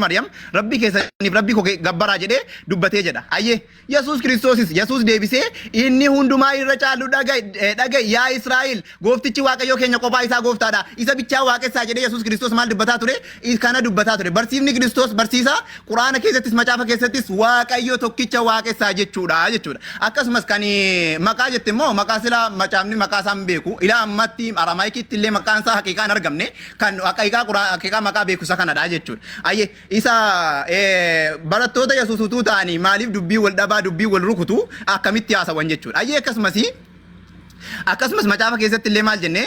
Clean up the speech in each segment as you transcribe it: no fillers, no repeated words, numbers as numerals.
Maryam Rabbii keessaniif Rabbii koo gabbaraa jedhee dubbatee jedha. Ayyee Yesuus Kiristoosis Yesuus deebisee inni hundumaa irra caalu dhaga'i yaa Israa'el gooftichi Waaqayyoo keenya qophaa isaa gooftaadha isa bichaa waaqessaa jedhee Yesuus Kiristoos maal dubbataa ture? Kana dubbataa ture. Barsiifni Kiristoos barsiisaa Quraana keessattis macaafa keessattis Waaqayyo tokkicha waaqessaa jechuudha jechuudha. Akkasumas kan maqaa jette immoo maqaa silaa macaafni maqaa isaa hin beeku. Ilaa ammatti Aramaayikitti illee maqaan isaa haqiiqaa hin argamne. Kan haqiiqaa Quraan haqiiqaa maqaa beeku isa kanadha jechuudha. Ayyee isa barattoota Yesuus utuu ta'anii maaliif dubbii wal dhabaa dubbii wal rukutu akkamitti haasawan jechuudha. Ayyee akkasumas Akkasumas macaafa keessatti illee maal jenne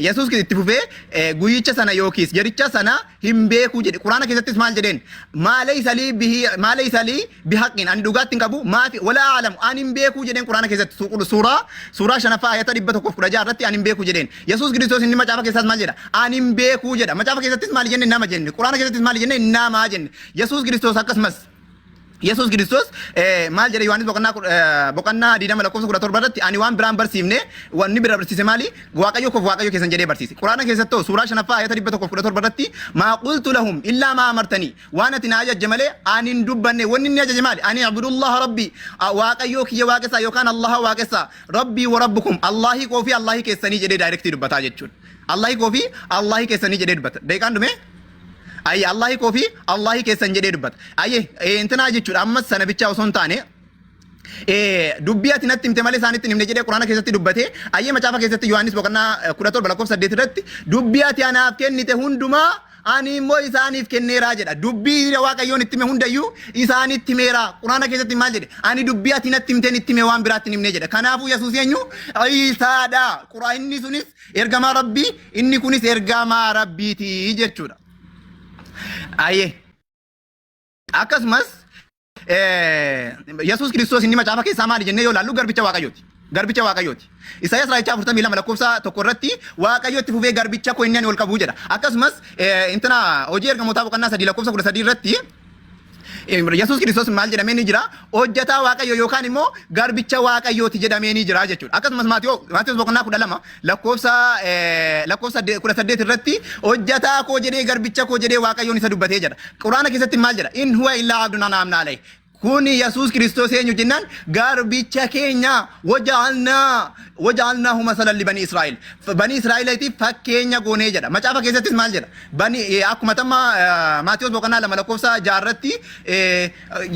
Yesuus itti fufee guyyicha sana yookiis yericha sana hin beekuu jedhe. Quraana keessattis maal jedheen? Maalee salii bihi maalee salii bihaqqin ani dhugaatti hin qabu maafi wala aalamu ani hin beekuu jedheen Quraana keessatti suuraa shanaffaa ayata 116 irratti ani hin beekuu jedheen. Yesuus Kiristoos inni macaafa keessaas maal jedha? Ani hin beekuu jedha. Macaafa keessattis maal jenne nama jenne. Quraana keessattis maal jenne nama jenne. Yesuus Kiristoos akkasumas Yesuus Kiristoos maal jedhe Yohaannis boqonnaa 20 lakkoofsa 17 irratti ani waan biraan barsiifne wanni bira barsiise maali? Waaqayyo koof Waaqayyo keessan jedhee barsiise. Quraana keessattoo suuraa shanaffaa ayata 117 irratti maa qultu lahum illaa maa amartanii waan ati na ajajje malee ani hin dubbanne wanni inni ajaje maali? Ani abudullaha rabbii Waaqayyoo kiyya waaqessaa yookaan Allaha waaqessaa rabbii wa rabbukum Allahii koo fi Allahii keessanii jedhee daayirektii dubbataa jechuudha. Allahii koo fi Allahii keessanii jedhee dubbata. Daqiiqaan dhumee? Ayye Allahi koo fi Allahi keessan jedhee dubbata. Ayye intinaa jechuudha ammas sana bichaa osoo hin taane dubbii ati natti himte malee isaanitti hin himne jedhee Quraana keessatti dubbate. Ayyee macaafa keessatti Yohaannis boqonnaa 17 lakkoofsa 8 irratti dubbii ati anaaf kennite hundumaa ani immoo isaaniif kenneeraa jedha. Dubbii Waaqayyoon itti hime hundayyuu isaanitti himeera. Quraana keessatti maal jedhe? Ani dubbii ati natti himteen itti hime waan biraatti hin himne jedha. Kanaafuu Yesuus eenyu? Iisaadha. Quraanni sunis Ergamaa Rabbii inni kunis ergamaa Rabbiiti jechuudha. Ayyee. Akkasumas Yesuus Kiristoos inni macaafa keessaa maali jennee yoo ilaallu garbicha Waaqayyooti. Garbicha Waaqayyooti. Isaayyaas raajichaa 42 lakkoofsa 1 irratti Waaqayyo itti fufee garbicha koo inni ani ol qabuu jedha. Akkasumas intina hojii ergamootaa boqonnaa 3 lakkoofsa 13 irratti Yesuus Kiristoos maal jedhamee ni jira? Hojjetaa Waaqayyoo yookaan immoo garbicha Waaqayyooti jedhamee ni jira jechuudha. Akkasumas Maatiyoo boqonnaa 12 lakkoofsa 18 irratti hojjetaa koo jedhee garbicha koo jedhee Waaqayyoon isa dubbatee jedha. Quraana keessatti maal jedha? In huwa illaa abdun an'amna alayhi. Kuni Yesuus Kiristoos eenyu jennaan garbicha keenya waja'alnaahu masalan li bani Israa'el. Bani Israa'eliitiif fakkeenya goonee jedha. Macaafa keessattis maal jedha? Bani akkuma tamma Maatiyos boqonnaa 2 lakkoofsa 6 irratti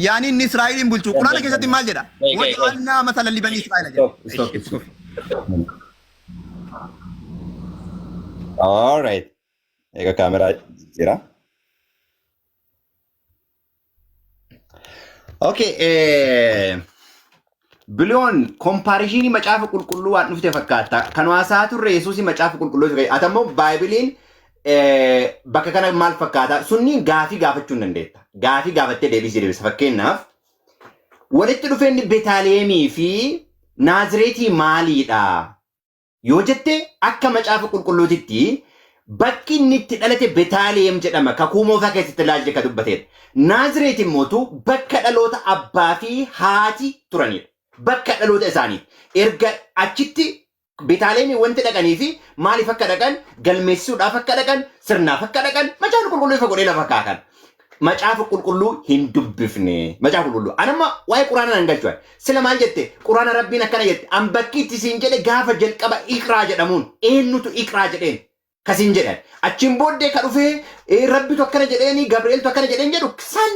yaani inni Israa'eliin bulchu. Quraana keessatti maal jedha? Waja'alnaa masalan li bani Israa'el jedha. Stop, stop, stop. All right. Egaa kaameraa jira. Okay, Biliyoon kompaariishinii macaafa qulqulluu waan dhufte fakkaata. Kan haasaa turre Yesuusii macaafa qulqulluu ture. Ati ammoo baaybiliin bakka kana maal fakkaata? Sunniin gaafii gaafachuu hin dandeetta. Gaafii gaafattee deebisii deebisa. Fakkeenyaaf walitti dhufeenyi Beetaaleemii fi Naazireetii maaliidha? Yoo jette akka macaafa qulqulluutitti bakki inni itti dhalate Betaaliyeem jedhama kakuu moofaa keessatti ilaalche ka dubbateedha. Naazireet immootu bakka dhaloota abbaa fi haati turanidha. Bakka dhaloota isaaniiti. Erga achitti Betaaliyeemii wanti dhaqanii fi maaliif akka dhaqan galmeessisuudhaaf akka dhaqan sirnaaf akka dhaqan macaafni qulqulluu ifa godhee lafa kaakan. Macaafa qulqulluu hin dubbifne. Macaafa qulqulluu. An amma waa'ee quraana nan galchu. Sila maal jette? Quraana rabbiin akkana jette. An bakki itti siin jedhe gaafa jalqaba iqraa jedhamuun eenyutu iqraa jedheen kasiin jedhan. Achiin booddee ka dhufee rabbitu akkana jedheeni Gabri'eeltu akkana jedheen jedhu san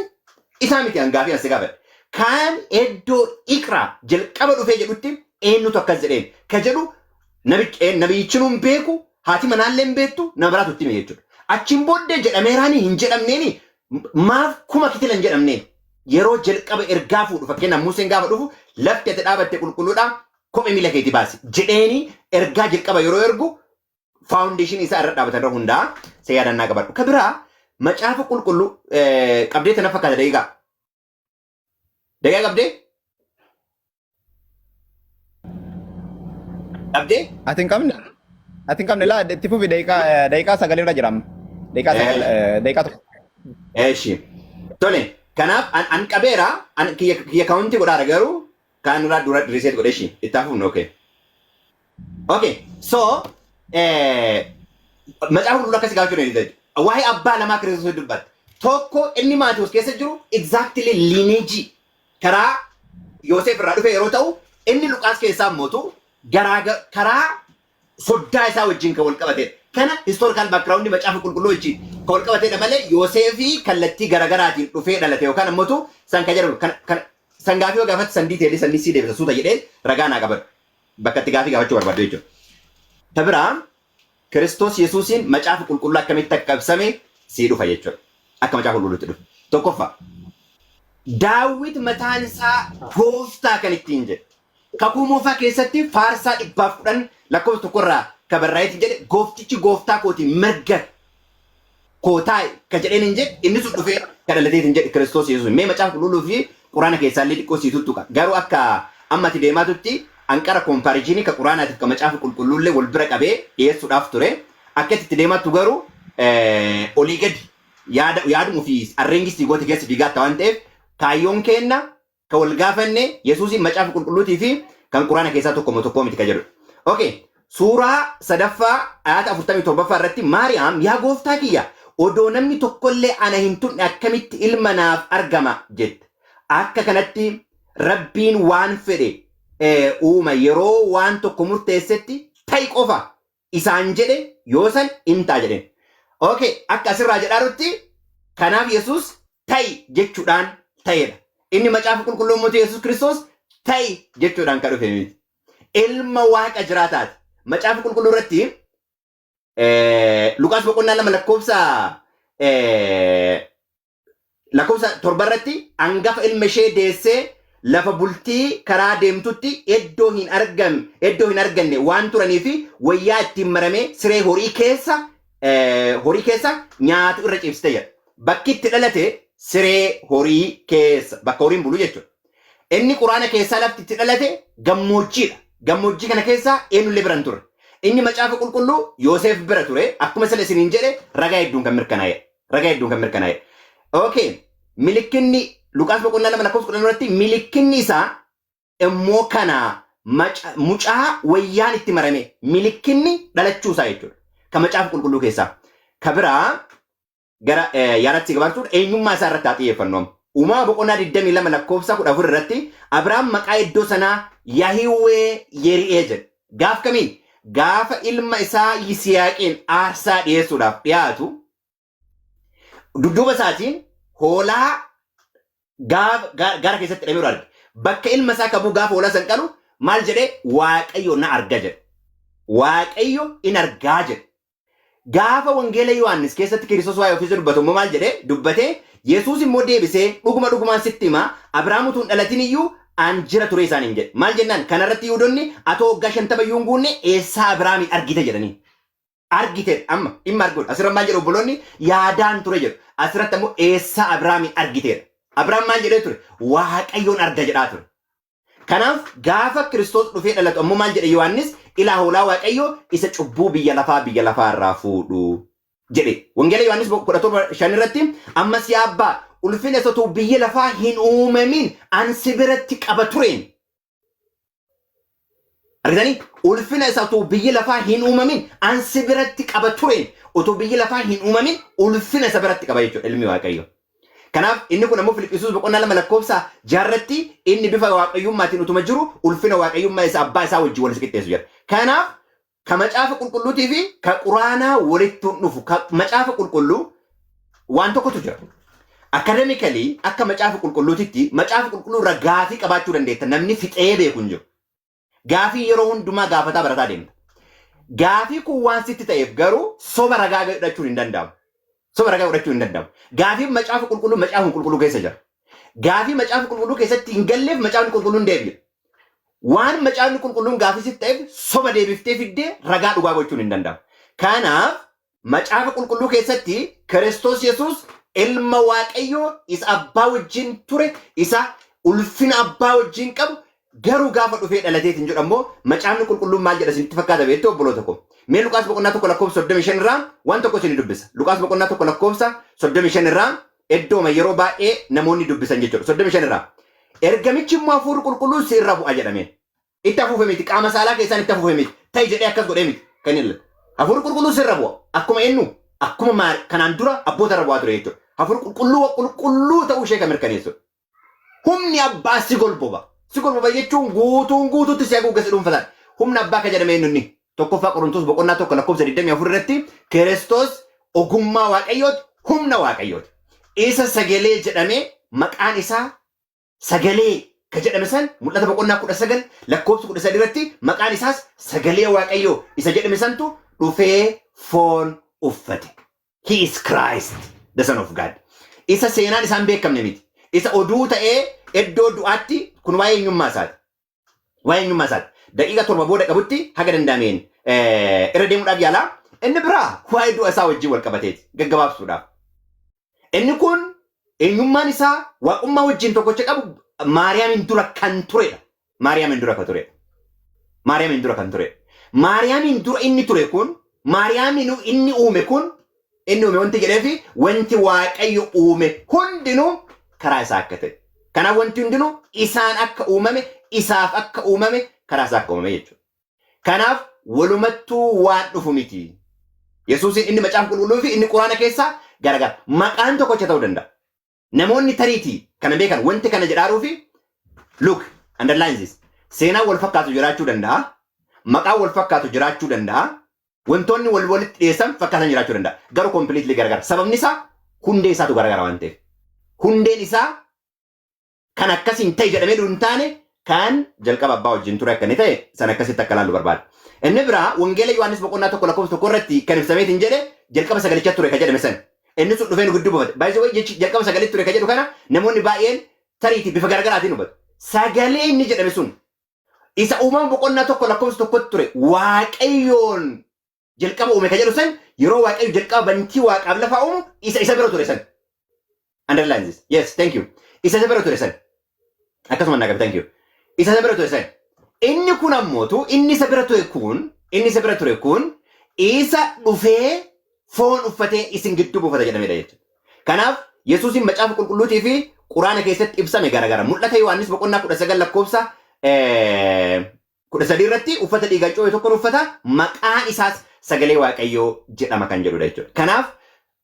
isaa miti an gaafii an si gaafadhe. Kan iddoo iqraa jalqaba dhufee jedhutti eenyutu akkas jedheen ka jedhu nabiyyichi nuun beeku haati manaallee hin beektu nama biraatu itti hime jechuudha. Achiin booddee jedhameeraani hin jedhamneeni maaf kuma kitila hin jedhamneen yeroo jalqaba ergaa fuudhu fakkeenyaaf Museen gaafa dhufu lafti ati dhaabatte qulqulluudha kophee miila keetii baasi jedheeni ergaa jalqaba yeroo ergu faawundeeshinii isaa irra dhaabatan irra hundaa'a se yaadannaa qabadhu. Ka biraa macaafa qulqulluu qabdee tana fakkaata daqiiqaa. Daqiiqaa qabdee? Qabdee? Ati hin qabne? Ati hin qabne laa itti fufi daqiiqaa 9 irra jira amma. Daqiiqaa 9 daqiiqaa 1. Eeshi. Tole. Kanaaf an qabeera an kiyya kaawuntii godhaara garuu kaan irraa dura reset godhe ishii itti hafuufne okay. Okay. So macaafa qulqulluu akkasii gaafachuu dandeessa. Waa'ee abbaa lamaa Kiristoos dubbatte. Tokko inni Maatiyus keessa jiru exactly lineage karaa Yoosef irraa dhufe yeroo ta'u, inni Luqaas keessaa immoo garaa karaa soddaa isaa wajjin kan wal qabatedha. Kana historical background Macaafa Qulqulluu wajjin kan wal qabatedha malee Yoosefii kallattii garaagaraatiin dhufee dhalate yookaan ammoo san kan jedhamu kan san gaafii yoo gaafatti san detail san sii deebisa suuta jedhee ragaa naa qabadhu. Bakka itti gaafii gaafachuu barbaaddu jechuudha. Ta biraa, Kiristoos Yesuusiin Macaafa Qulqulluu akkamitti akka ibsame sii dhufa jechuudha. Akka Macaafa Qulqulluutti dhufa. Tokkoffaa, Daawit mataan isaa gooftaa kan ittiin jedhe. Kakuu Moofaa keessatti Faarsaa 110 lakkoofsa 1 irraa ka barraa'eetti jedhe, "Gooftichi gooftaa kootiin mirga koo taa'e" ka jedheen hin jedhe, inni sun dhufee ka dhalateet hin jedhe Kiristoos Yesuus. Mee Macaafa Qulqulluu fi Quraana keessaallee xiqqoo sii tuttuqa. Garuu akka amma ati deemaatutti anqara comparison ka Quraanaatiif ka Macaafa Qulqulluullee wal bira qabee dhiyeessuudhaaf ture. Akka itti deemattu garuu olii gadi yaada yaaduma fi arreengistii goote keessa fiigaatta waan ta'eef, kaayyoon keenna ka wal gaafanne Yesuusiin Macaafa Qulqulluutii fi kan Quraana keessaa tokko tokko miti ka jedhu. Okay. Suuraa sadaffaa ayata 47ffaa irratti Maariyaam, "Yaa gooftaa kiyya, odoo namni tokkollee ana hin tunne akkamitti ilma naaf argama?" jette. Akka kanatti Rabbiin waan fedhe uuma, yeroo waan tokko murteessetti ta'i qofa isaan jedhe, yoo san in ta'a jedheen. Okay, akka asirraa jedhaarutti kanaaf Yesuus ta'i jechuudhaan ta'edha. Inni Macaafa Qulqulluu mootii Yesuus Kiristoos ta'i jechuudhaan kan dhufe miti. Ilma Waaqa jiraataati. Macaafa Qulqulluu irratti Luqaas boqonnaa 2 lakkoofsa 7 irratti, hangafa ilma ishee deessee lafa bultii karaa deemtutti iddoo hin arganne waan turanii fi wayyaa ittiin maramee siree horii keessa nyaatu irra ciibsite jedha. Bakki itti dhalate siree horii keessa, bakka horiin bulu jechuudha. Inni Quraana keessaa lafti itti dhalate gammoojjiidha. Gammoojjii kana keessaa eenyullee bira hin turre. Inni Macaafa Qulqulluu Yoosef bira ture. Akkuma sila isiniin jedhe ragaa hedduun kan mirkanaa'e. Ragaa hedduun kan mirkanaa'e. Okay. Milikkinni Luqaas boqonnaa 2 lakkoofsa 10 irratti, milikkinni isaa immoo kana, mucaa wayyaan itti marame, milikkinni dhalachuu isaa jechuudha. Kan Macaafa Qulqulluu keessaa. Ka biraa gara yaadatti gabaabsuudha, eenyummaa isaa irratti haa xiyyeeffannu amma. Uumaa boqonnaa 22 lakkoofsa 14 irratti Abiraam maqaa iddoo sanaa Yahiwwee Yeri'ee jedhe. Gaaf kamiin? Gaafa ilma isaa Yisihaaqiin aarsaa dhiyeessuudhaaf dhiyaatu, dudduuba isaatiin hoolaa gaara keessatti hidhamee arge. Bakka ilma isaa qabuu gaafa hoolaa san qalu maal jedhee? "Waaqayyo na arga" jedhe. "Waaqayyo in argaa" jedhe. Gaafa Wangeela Yohaannis keessatti Kiristoos waa'ee ofiisa dubbatu immoo maal jedhee dubbatee? Yesuus immoo deebisee, "Dhuguma dhugumaan sitti hima, Abrahaam utuu hin dhalatin iyyuu an jira ture" isaaniin jedhe. Maal jennaan? Kanarratti Yihudoonni, "Atoo waggaa 50 iyyuu hin guunne, eessaa Abrahaamin argite?" jedhanii. Argite amma dhimma arguudha. Asirra maal jedhu obboloonni? "Yaadaan ture" jedhu. Asirratti ammoo eessaa Abrahaamin argiteedha. Abrahaam maal jedhee ture? "Waaqayyoon arga" jedhaa ture. Kanaaf gaafa Kiristoos dhufee dhalatu ammoo maal jedhe Yohaannis? "Ilaa hoolaa Waaqayyoo isa cubbuu biyya lafaa irraa fuudhu" jedhe. Wangeela Yohaannis 17:5 irratti ammas, "Yaa abbaa, ulfina isa utuu biyya lafaa hin uumamin an si biratti qaba tureen." Argitanii? Ulfina isa utuu biyyi lafaa hin uumamin an si biratti qaba tureen, utuu biyyi lafaa hin uumamin ulfina isa biratti qaba jechuudha ilmi Waaqayyoo. Kanaaf inni kun ammoo Filiphisuus boqonnaa 2 lakkoofsa 6rratti inni bifa waaqayyummaatiin utuma jiru ulfina waaqayyummaa isa abbaa isaa wajjin wal qixxeessu jedha. Kanaaf ka Macaafa Qulqulluutii fi ka Quraanaa walitti hin dhufu. Ka Macaafa Qulqulluu waan tokkotu jira. Academically akka Macaafa Qulqulluutitti Macaafa Qulqulluu irra gaafii qabaachuu dandeetta. Namni fixee beeku hin jiru. Gaafii yeroo hundumaa gaafataa barataa deemta. Gaafii kun waan sitti ta'eef garuu soba ragaa godhachuun hin danda'amu. Soba ragaa godhachuun hin danda'amu. Gaafiin Macaafa Qulqulluu Macaafa Qulqulluu keessa jira. Gaafii Macaafa Qulqulluu keessatti hin galleef Macaafni Qulqulluun deebi'a. Waan Macaafni Qulqulluun gaafii sitti ta'eef soba deebiftee fiddee ragaa dhugaa gochuun hin danda'amu. Kanaaf Macaafa Qulqulluu keessatti Kiristoos Yesuus ilma Waaqayyoo isa abbaa wajjin ture, isa ulfina abbaa wajjin qabu, garuu gaafa dhufee dhalateetiin jedhu ammoo Macaafni Qulqulluun maal jedha isinitti fakkaata beektu, obboloota koo? Mee Luqaas boqonnaa 1 lakkoofsa 35 irraa waan tokko isinii dubbisa. Luqaas boqonnaa 1 lakkoofsa 35 irraa, iddooma yeroo baay'ee namoonni dubbisan jechuudha. 35 irraa. Ergamichi immoo, "Hafuurri Qulqulluun si irra bu'a" jedhameen. Itti afuufe miti, qaama saalaa keessaan itti afuufe miti. Ta'i jedhee akkas godhee miti. Kan inni Hafuurri Qulqulluun sirra bu'a. Akkuma eenyu? Akkuma kanaan dura abboota irra bu'aa ture jechuudha. Hafuura qulqulluu qulqulluu ta'uu ishee kan mirkaneessudha. Humni abbaa si golboba. Si golboba jechuun guutuun guutuutti si haguuga si dhuunfatan. Humna abbaa kan jedhame eenyu inni? Tokkoffaa Qorontos boqonnaa 1 lakkoofsa 24 irratti Kiristoos ogummaa Waaqayyooti, humna Waaqayyooti. Isa sagalee jedhamee maqaan isaa sagalee ka jedhame san mul'ata boqonnaa 19 lakkoofsa 13 irratti maqaan isaas sagalee Waaqayyoo isa jedhame santu dhufee foon uffate. He is Christ, the Son of God. Isa seenaan isaan beekamne miti. Isa oduu ta'ee iddoo du'aatti kun waa'ee eenyummaa isaati. Waa'ee eenyummaa isaati. Daqiiqa 7 booda qabutti haga danda'ameen irra deemuudhaaf yaalaa. Inni biraa waa'ee du'a isaa wajjin wal qabateeti gaggabaabsuudhaaf. Inni kun eenyummaan isaa waaqummaa wajjin tokkocha qabu Maariyaamin dura kan turedha. Maariyaamin dura kan turedha. Maariyaamin dura kan turedha. Maariyaamin dura inni ture kun Maariyaamin inni uume kun inni uume wanti jedheefi wanti Waaqayyo uume hundinuu karaa isaa akka ta'e. Kanaaf wanti hundinuu isaan akka uumame, isaaf akka uumame, karaa isaa akka uumame jechuudha. Kanaaf walumattuu waan dhufu miti. Yesuusiin inni macaafa qulqulluu fi inni quraana keessaa garagara. Maqaan tokkocha ta'uu danda'a. Namoonni tariitii kana beekan wanti kana jedhaaruu fi look underline this. Seenaan wal fakkaatu jiraachuu danda'a. Maqaan wal fakkaatu jiraachuu danda'a. Wantoonni wal walitti dhiyeessan fakkaatan jiraachuu danda'a. Garuu completely garagara. Sababni isaa hundee isaatu garagara waan ta'eef. Hundeen isaa kan akkasiin ta'e jedhamee hin taane kan jalqaba abbaa wajjin ture akka inni ta'e san akkasitti akka laallu barbaada. Inni biraa Wangeela Yohaannis boqonnaa 1 lakkoofsa 1 irratti kan ibsameetiin jedhe jalqaba sagalicha ture kan jedhame san. Inni sun dhufee nu gidduu buufate. By the way jechi jalqaba sagalitti ture kan jedhu kana namoonni baay'een tariitii bifa garaagaraatiin hubatu. Sagalee inni jedhame sun isa uumama boqonnaa 1 lakkoofsa 1tti ture Waaqayyoon jalqaba uume kan jedhu san yeroo Waaqayyo jalqaba bantii waaqaaf lafaa uumu isa isa bira ture san. Underline this. Yes, thank you. Isa isa bira ture san. Akkasuma naa qabi, thank you. Isa isa bira ture san. Inni kun ammootu inni isa bira ture kun inni isa bira ture kun isa dhufee foon uffatee isin gidduu buufata jedhamedha jechuudha. Kanaaf Yesuusin macaafa qulqulluutii fi quraana keessatti ibsame garagara. Mul'ata Yohaannis boqonnaa 19 lakkoofsa 13 irratti uffata dhiigaan coo'e tokkoon uffata maqaan isaas sagalee Waaqayyoo jedhama kan jedhudha jechuudha. Kanaaf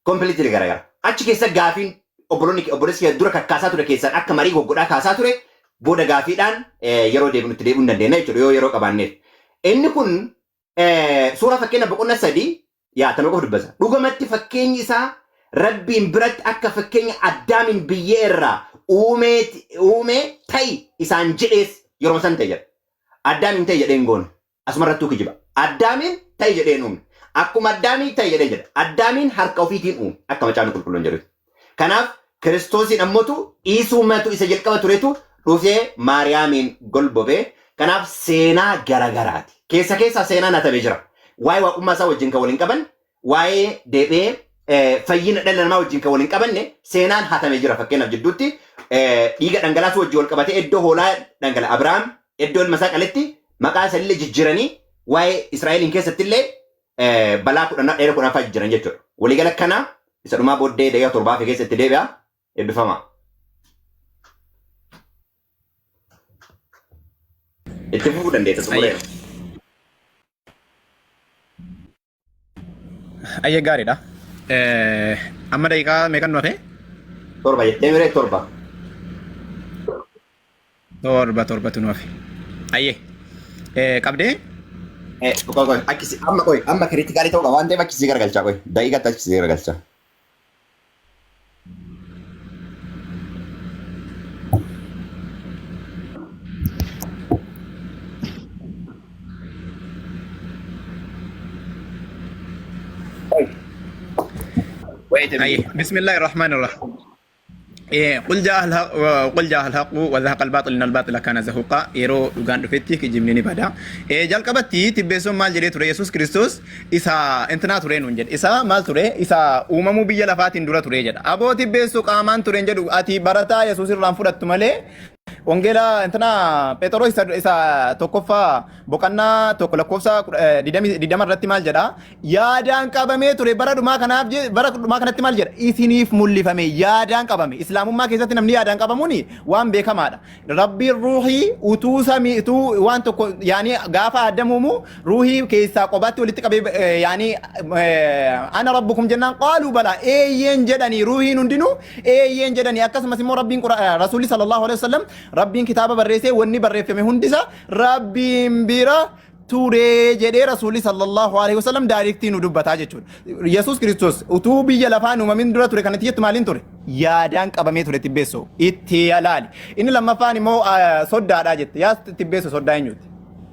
completely garagara. Achi keessa gaafiin obboloonni obboleessi kee dura kakkaasaa ture keessaan akka marii goggodhaa kaasaa ture booda gaafiidhaan yeroo deebinu itti deebi'uu hin dandeenya jechuudha yoo yeroo qabaanneef. Inni kun suuraa fakkeenya boqonnaa 3 yaa tana qofa dubbasa. Dhugamatti fakkeenyi isaa Rabbiin biratti akka fakkeenya Addaamin biyyee irraa uumee ta'i isaan jedhees yeroo san ta'e jedha. Addaamin ta'i jedhee hin goone. Asuma irrattuu kijiba. Addaamin ta'i jedhee hin uumne. Akkuma Addaamii ta'i jedhee jedha. Addaamiin harka ofiitiin uume akka macaafni qulqulluun jedhutti. Kanaaf Kiristoosiin ammotu dhiisuumatu isa jalqaba turetu dhufee Maariyaamiin golbobee kanaaf seenaa garagaraati. Keessa keessaa seenaan hatamee jira. Waa'ee waaqummaa isaa wajjin kan waliin qaban, waa'ee deebi'ee fayyina dhala namaa wajjin kan waliin qabanne seenaan hatamee jira. Fakkeenyaaf jidduutti dhiiga dhangalaasuu wajjin wal qabatee iddoo hoolaa dhangala Abiraam iddoo ilma isaa qaletti maqaa isallee jijjiiranii waa'ee Israa'eliin keessatti illee balaa kudhannaa dheera kudhanfaa jijjiiran jechuudha. Waliigala kana isa dhumaa booddee daqiiqaa torbaa fi keessatti deebi'a. Eebbifamaa. Itti fufuu dandeessa xumureera. Ayyee gaariidha. Amma daqiiqaa meeqan nu hafe? 7 jettee miree 7. Torbatu nu hafe. Ayyee. Qabdee? Qoy qoy akkisi amma qoy amma kiritikaalii ta'uu qaba waan ta'eef akkisii garagalchaa qoy daqiiqatti akkisii garagalchaa. Wait a Ayyee. minute. Bismillahir Rahmanir Rahim. Qul jaa'a al-haqu wa zahaqa al-baaxil innal baaxila kaana zahuuqaa yeroo dhugaan dhufetti kijibni ni bada. Jalqabatti tibbeessoon maal jedhee ture Yesuus Kiristoos isa intinaa ture nuun jedhe. Isa maal ture? Isa uumamuu biyya lafaatiin dura ture jedha. Aboo tibbeessoo qaamaan ture hin jedhu ati barataa Yesuus irraan fudhattu malee Wangeela intina Phexros isa tokkoffaa boqonnaa 1 lakkoofsa 20 irratti maal jedha? Yaadaan qabamee ture bara dhumaa kanaaf bara dhumaa kanatti maal jedha? Isiniif mul'ifame yaadaan qabame. Islaamummaa keessatti namni yaadaan qabamuun waan beekamaadha. Rabbiin ruuhii utuu samii utuu waan tokko yaani gaafa Addam uumu ruuhii keessaa qobaatti walitti qabee yaani ana rabbukum jennaan qaaluu balaa eeyyeen jedhanii ruuhiin hundinuu eeyyeen jedhanii. Akkasumas immoo Rabbiin Rasuulli sallallahu alaihi wasallam Rabbiin kitaaba barreessee wanni barreeffame hundisa Rabbiin bira ture jedhee Rasuulli sallallahu alaihi wasallam direct nu dubbataa jechuudha. Yesuus Kiristoos utuu biyya lafaa hin uumamin dura ture kanatti jettu maaliin ture? Yaadaan qabamee ture tibbeessoo. Itti yalaali. Inni lammaffaan immoo soddaadhaa jette. Yaa tibbeessoo soddaa eenyuti?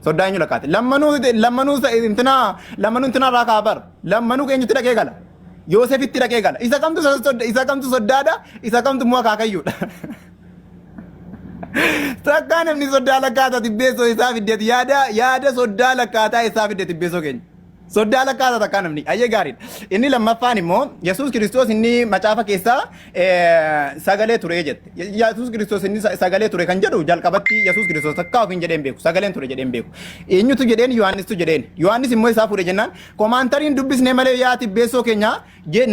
Soddaa eenyu lakkaate? Lammanuu lammanuu intinaa lammanuu intinaa irraa kaa bar. Lammanuu eenyutti dhaqee gala? Yoosefitti dhaqee gala. Isa kamtu isa kamtu soddaadha? Isa kamtu immoo akaakayyuudha? Takkaa namni soddaa lakkaata tibbeessoo isaa fiddeeti yaada yaada soddaa lakkaataa isaa fidde tibbeessoo keenya. Soddaa lakkaata takkaa namni ayyee gaariidha. Inni lammaffaan immoo Yesuus Kiristoos inni macaafa keessaa sagalee ture jette. Yesuus Kiristoos inni sagalee ture kan jedhu jalqabatti Yesuus Kiristoos takkaa ofiin jedheen beeku sagaleen ture jedheen beeku. Eenyutu jedheen? Yohaannistu jedheen. Yohaannis immoo isaa fuudhe jennaan commentary-n dubbisnee malee yaa tibbeessoo keenya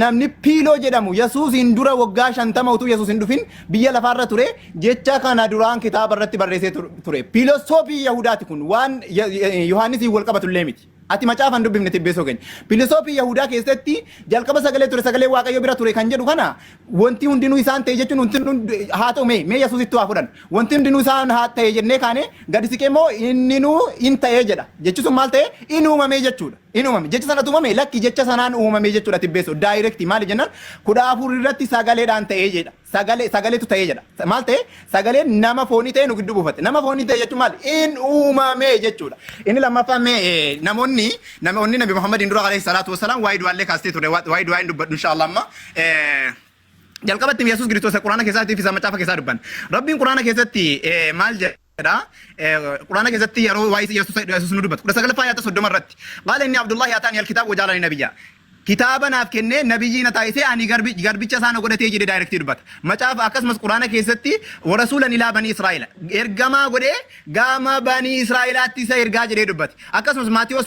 namni Piiloo jedhamu Yesuusiin dura waggaa 50 utuu Yesuus hin dhufin biyya lafaarra ture jecha kana duraan kitaaba irratti barreessee ture. Pilosoofii Yahudaati kun waan Yohaannisiin wal qabatu illee miti. Ati macaafa hin dubbifne tibbeessoo keenya. Pilosoofii Yahudaa keessatti jalqaba sagalee ture sagalee Waaqayyo bira ture kan jedhu kana wanti hundinuu isaan ta'e jechuun wanti haa ta'u mee mee Yesuusitti waa fudhan. Wanti hundinuu isaan haa ta'e jennee kaane gadi siqee immoo inninuu in ta'ee jedha. Jechi sun maal ta'e? In uumamee jechuudha. In uumame. Jecha sanatu uumame lakki jecha sanaan uumame jechuudha tibbeessoo. Direct maali jennaan 14 irratti sagaleedhaan ta'ee jedha. Sagalee sagaleetu ta'ee jedha. Maal ta'e? Sagaleen nama foonii ta'e nu gidduu buufate. Nama foonii ta'e jechuun maal? In uumame jechuudha. Inni lammaffaan mee namoonni namoonni Nabi Muhammadiin dura alayhi salaatu wassalaam waa'ee du'aallee kaastee ture. Waa'ee du'aa hin dubbadhu inshallah amma. Jalqabatti Yesuus Kiristoos Quraana keessatti fi macaafa keessaa dubban. Rabbiin Quraana keessatti maal jedha? Quraana keessatti yeroo waa'ee Yesuus nu dubbatu. 19ffaa yaata 30 irratti. قال إني عبد الله آتاني الكتاب وجعلني نبيا. Kitaaba naaf kennee nabiyyii na taasisee ani garbicha isaa na godhatee jedhee direct dubbata. Macaafa akkasumas Quraana keessatti ورسولا إلى بني إسرائيل. Ergamaa godhee gama banii Israa'elaatti isa ergaa jedhee dubbate. Akkasumas Maatiyos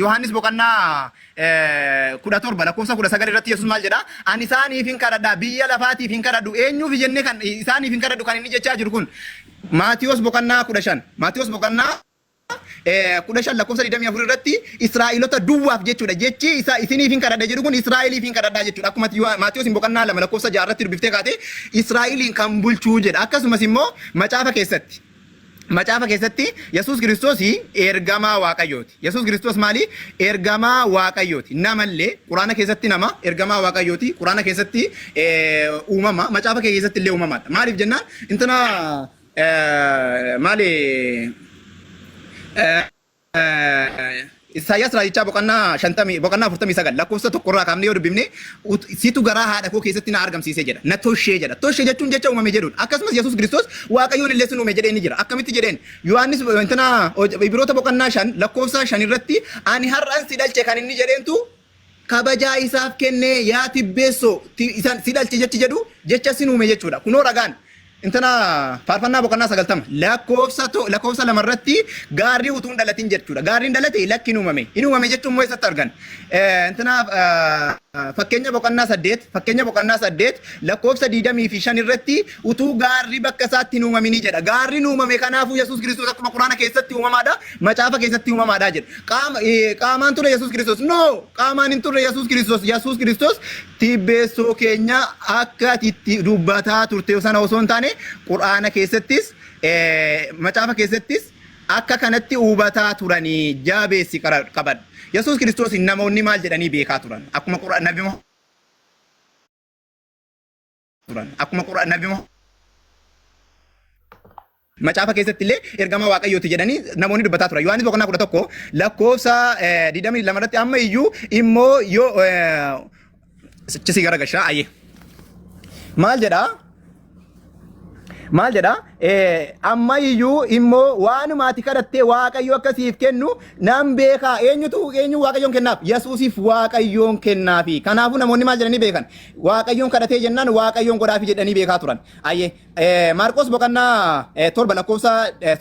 Yohaannis boqonnaa 17 lakkoofsa 19 irratti Yesuus maal jedha? Ani isaaniif hin kadhadha biyya lafaatiif hin kadhadhu eenyuuf jennee kan isaaniif hin kadhadhu kan inni jechaa jiru kun Maatiyos boqonnaa 15 Maatiyos boqonnaa 15 lakkoofsa 24 irratti Israa'elota duwwaaf jechuudha. Jechi isa isiniif hin kadhadha jedhu kun Israa'eliif hin kadhadhaa jechuudha. Akkuma Maatiyos boqonnaa 2 lakkoofsa 6 irratti dubbiftee kaate Israa'eliin kan bulchuu jedha. Akkasumas immoo macaafa keessatti. Macaafa keessatti Yesuus Kiristoos ergamaa Waaqayyooti. Yesuus Kiristoos maali? Ergamaa Waaqayyooti. Namallee Quraana keessatti nama ergamaa Waaqayyooti. Quraana keessatti uumama. Macaafa keessatti illee uumamaadha. Maaliif jennaan intana maali Isaayyaas raajichaa boqonnaa 50 boqonnaa 49 lakkoofsa 1rraa kaafnee yoo dubbifne situ garaa haadha koo keessatti na argamsiisee jedha. Na toshee jedha. Toshee jechuun jecha uumame jedhudha. Akkasumas Yesuus Kiristoos Waaqayyoon illee sin uume jedhee ni jira. Akkamitti jedheen? Yohaannis intina Ibiroota boqonnaa 5 lakkoofsa 5 irratti ani har'an si dhalche kan inni jedheentu kabajaa isaaf kennee yaa tibbeessoo isaan si dhalche jechi jedhu jecha sin uume jechuudha. Kunoo ragaan intana faarfannaa boqonnaa 90 lakkoofsa 2 irratti gaarri utuu hin dhalatin jechuudha. Gaarri hin dhalate lakki hin uumame. Hin uumame jechuun immoo eessatti argan? Intana fakkeenya boqonnaa 8 fakkeenya boqonnaa 8 lakkoofsa 25 irratti utuu gaarri bakka isaatti hin uumaminii jedha. Gaarri hin uumame kanaafuu Yesuus Kiristoos akkuma Quraana keessatti uumamaadha. Macaafa keessatti uumamaadha jedha. Qaamaan ture Yesuus Kiristoos. No! Qaamaan hin turre Yesuus Kiristoos. Yesuus Kiristoos tibbeessoo keenya akka ati itti dubbataa turte sana osoo hin taane Quraana keessattis macaafa keessattis akka kanatti hubataa turanii jabeessi qabadhu. Yesuus Kiristoos namoonni maal jedhanii beekaa turan? Akkuma Nabi turan. Akkuma Nabi Macaafa keessatti illee ergamaa Waaqayyooti jedhanii namoonni dubbataa turan. Yohaannis boqonnaa 11 lakkoofsa 22 irratti amma iyyuu immoo yoo chisii gara gashaa ayyee. Maal jedhaa? Maal jedha? Amma iyyuu immoo waanuma ati kadhattee Waaqayyo akka siif kennu nan beeka. Eenyutu eenyu Waaqayyoon kennaaf? Yesuusiif Waaqayyoon kennaafi. Kanaafuu namoonni maal jedhanii beekan? Waaqayyoon kadhatee jennaan Waaqayyoon godhaafi jedhanii beekaa turan. Ayyee Maarqos boqonnaa 7 lakkoofsa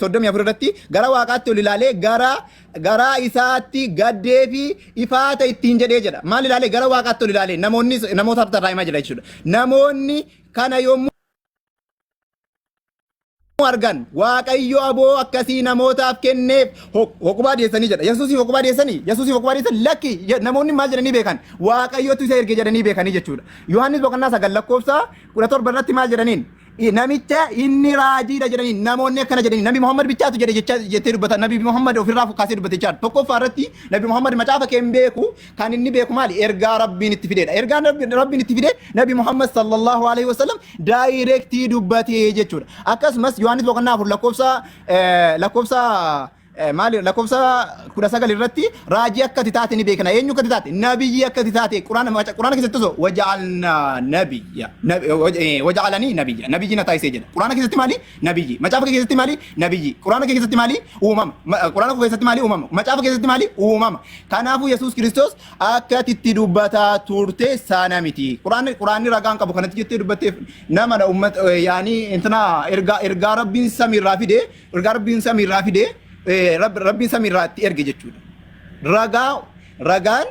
34 irratti gara Waaqaatti ol ilaalee gara garaa isaatti gaddee fi ifaata ittiin jedhee jedha. Maal ilaalee? Gara Waaqaatti ol ilaalee namoonni namootaaf tarraa himaa jira jechuudha. Namoonni kana yommuu argan Waaqayyo aboo akkasii namootaaf kenneef hoqubaa dhiyeessanii jedha. Yesuusiif hoqubaa dhiyeessanii? Yesuusiif hoqubaa dhiyeessan lakki namoonni maal jedhanii beekan? Waaqayyotu isa erge jedhanii beekanii jechuudha. Yohaannis boqonnaa 9 lakkoofsa 17 irratti maal jedhaniin? Namicha inni raajiidha jedhanii namoonni akkana jedhanii Nabi Muhammad bichaatu jedhe jecha jettee dubbata. Nabi Muhammad ofirraa kaasee dubbate jechaadha. Tokkoffaa irratti Nabi Muhammad macaafa kee hin beeku. Kan inni beeku maali? Ergaa Rabbiin itti fideedha. Ergaan Rabbiin itti fide Nabi Muhammad sallallahu alaihi wasallam daayirektii dubbatee jechuudha. Akkasumas Yohaannis boqonnaa 4 lakkoofsa lakkoofsa maali lakkoofsa 19 irratti raajii akka ati taate ni beekna. Eenyu akka ati taate? Nabiyyi akka ati taate. Quraana Quraana keessatti osoo waja'alna nabiyya waja'alanii nabiyya nabiyyi na taasisee jedha. Quraana keessatti maali? Nabiyyi. Macaafa kee keessatti maali? Nabiyyi. Quraana kee keessatti maali? Uumama. Quraana koo keessatti maali? Uumama. Macaafa keessatti maali? Uumama. Kanaafuu Yesuus Kiristoos akka ati itti dubbataa turte sana miti. Quraanni Quraanni ragaan qabu kanatti jettee dubbatteef nama dha uummata yaanii intina ergaa ergaa Rabbiin samiirraa fide ergaa Rabbiin samiirraa fide Rabbiin samiirraa itti erge jechuudha. Ragaa ragaan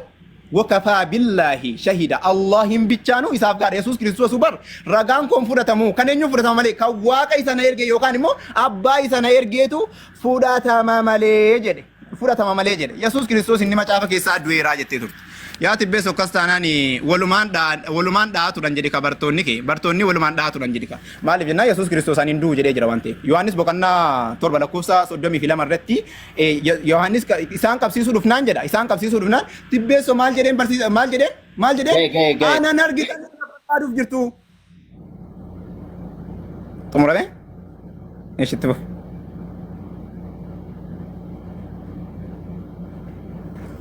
wakafaa billaahi shahida Allahin bichaanuu isaaf gaadha. Yesuus Kiristoos bar ragaan koon fudhatamu kan eenyuun fudhatama malee kan Waaqa isa na erge yookaan immoo abbaa isa na ergeetu fudhatama malee jedhe. Fudhatama malee jedhe. Yesuus Kiristoos inni macaafa keessaa du'eeraa jettee turte. Yaa tibbeessu akkas taanaan walumaan walumaan dha'aa turan jedhe ka bartoonni kee bartoonni walumaan dha'aa turan jedhe ka. Maaliif jennaan Yesuus Kiristoos ani hin du'u jedhee jira waan ta'eef. Yohaannis boqonnaa 7 lakkoofsa 32 irratti Yohaannis isaan qabsiisuu dhufnaan jedha. Isaan qabsiisuu dhufnaan tibbeessoo maal jedheen barsiisa maal jedheen maal jedheen Ga'e ga'e ga'e. anan argitan irra barbaaduuf jirtu. Xumurame? Eesh itti fufi.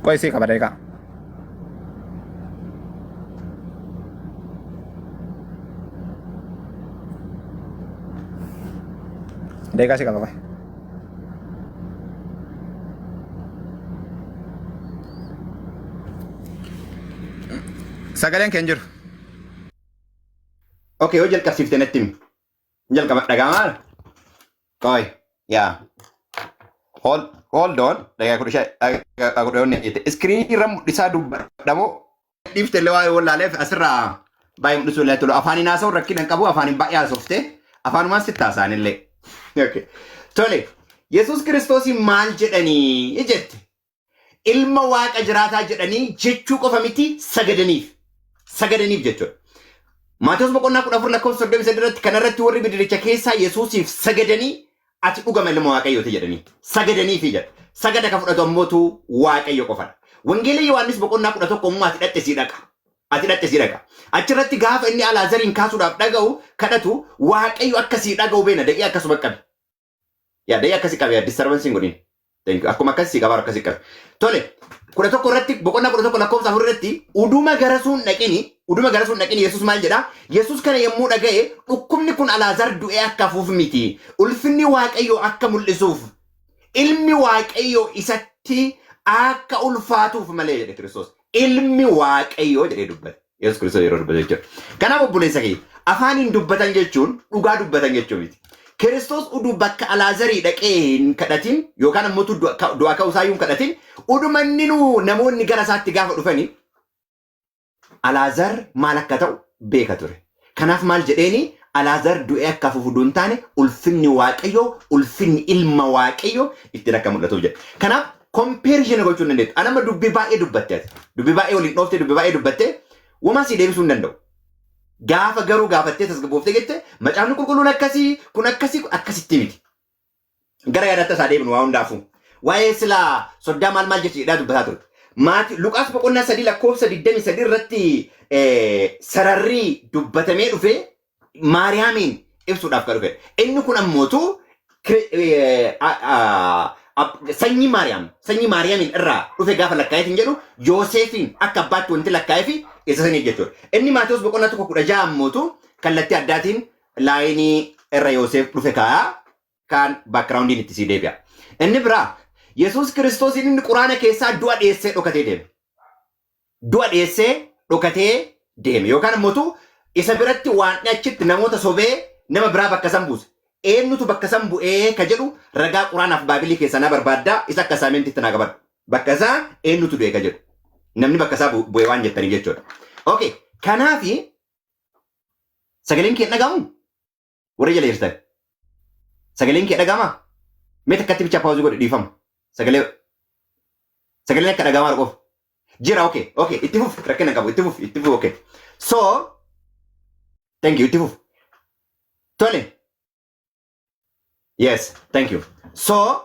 Qoy sii qaba daqiiqaa. Daqiiqaa sii qaba qoy. Sagaleen kee hin jiru. Okay, yoo jalqabsiifte natti himi. Jalqaba dhaga'amaa? Qoy, yaa. Hold, hold on. Dhagaa 15, dhagaa 10 jette. Iskiriinii irra mul'isaa dubbadhamoo dhiifte illee waa'ee wallaaleef asirraa baay'ee mul'isuu illee tolu. Afaaniin haasa'uun rakkina hin qabu. Afaaniin baay'ee haasofte. Afaanumaan sitti haasa'an illee. Okay. Tole, Yesuus Kiristoosiin maal jedhanii jette? Ilma Waaqa jiraataa jedhanii jechuu qofa miti sagadaniif. Sagadaniif jechuudha. Maatewos boqonnaa 14 lakkoofsa 33 irratti kanarratti warri bidiricha keessaa Yesuusiif sagadanii ati dhugama ilma Waaqayyooti jedhanii sagadaniifi jedha. Sagada ka fudhatu ammootu Waaqayyo qofadha. Wangeela Yohaannis boqonnaa 11 ammoo ati dhaqxe sii dhaqa. Ati dhaqxe sii dhaqa. Achirratti gaafa inni Alaazariin kaasuudhaaf dhaga'u kadhatu Waaqayyo akka sii dhaga'u beena da'ii akkasuma qabi. Yaa da'ii akkasi qabi disturbance hin godhin. Thank you. Akkuma akkasi qabaa akkasi qabi. Tole 11 irratti boqonnaa 11 lakkoofsa 4 irratti uduma gara sun dhaqini uduma gara sun dhaqini Yesuus maal jedha? Yesuus kana yommuu dhaga'e dhukkubni kun Alaazar du'ee akka hafuuf miti. Ulfinni Waaqayyoo akka mul'isuuf ilmi Waaqayyoo isatti akka ulfaatuuf malee jedhe Kiristoos. Ilmi Waaqayyoo jedhee dubbate. Yesuus Kiristoos yeroo dubbate jechuudha. Kanaaf obboleessa kiyya afaaniin dubbatan jechuun dhugaa dubbatan jechuu miti. Kiristoos uduu bakka Alaazarii dhaqee hin kadhatin yookaan ammoo du'aa ka'uu isaa hin kadhatin uduma inni nuu namoonni gara isaatti gaafa dhufani Alaazar maal akka ta'u beeka ture. Kanaaf maal jedheeni Alaazar du'ee akka hafuuf uduu hin taane ulfinni Waaqayyoo ulfinni ilma Waaqayyoo ittiin akka mul'atuuf jedhe. Kanaaf comparison gochuu hin dandeettu. Ani amma dubbii baay'ee dubbatte ati. Dubbii baay'ee waliin dhooftee dubbii baay'ee dubbattee womaa sii deebisuu hin danda'u. Gaafa garuu gaafattee tasgabbooftee jette macaafni qulqulluun akkasii kun akkasii kun akkasitti miti. Gara yaadaatti isaa deebinu waa hundaafuu. Waa'ee silaa soddaa maal maal jechi jedhaa dubbataa turte. Maati Luqaas boqonnaa 3 lakkoofsa 23 irratti sararri dubbatamee dhufe Maariyaamiin ibsuudhaaf kan dhufe. Inni kun ammootu sanyii Maariyaam sanyii Maariyaamiin irraa dhufe gaafa lakkaa'eetiin jedhu Yooseefiin akka abbaatti wanti lakkaa'eefi isa saniif jechuudha. Inni Maatewos boqonnaa 1 16 ammootu kallattii addaatiin laayinii irra Yoosef dhufe kaa'a kaan backgroundiin itti sii deebi'a. Inni biraa, Yesuus Kiristoos inni Quraana keessaa du'a dhiyeessee dhokatee deeme. Du'a dhiyeessee dhokatee deeme yookaan immoo isa biratti waan achitti namoota sobee nama biraa bakka san buuse. Eenyutu bakka san bu'ee ka jedhu ragaa Quraanaaf Baabilii keessaa na barbaaddaa, isa akka assignmentiitti naa qabadhu. Bakka isaa eenyutu du'e ka jedhu. Namni bakka isaa bu'e waan jettaniif jechuudha. Okay, kanaafi sagaleen kee dhagahamu? Warra jala jirtan. Sagaleen kee dhagahama? Mee takkatti bicha pause godhe, dhiifama. Sagaleen akka dhagahamaa qofa. Jira, okay, itti fufi, rakkina qabu, itti fufi, itti fufi, okay. So, thank you, itti fufi. Tole. Yes, thank you. So,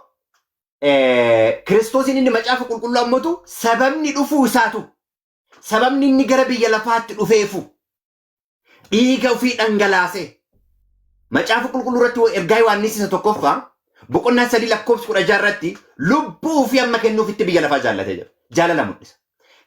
Kiristoosiin inni Macaafa Qulqulluu ammatu sababni dhufuu isaatu, sababni inni gara biyya lafaatti dhufeefu, dhiiga ofii dhangalaase. Macaafa Qulqulluu irratti ergaa Yohaannis isa tokkoffaa boqonnaa 3 lakkoofsa 16 irratti lubbuu ofii amma kennuufitti biyya lafaa jaallatee jira. Jaalala mul'isa.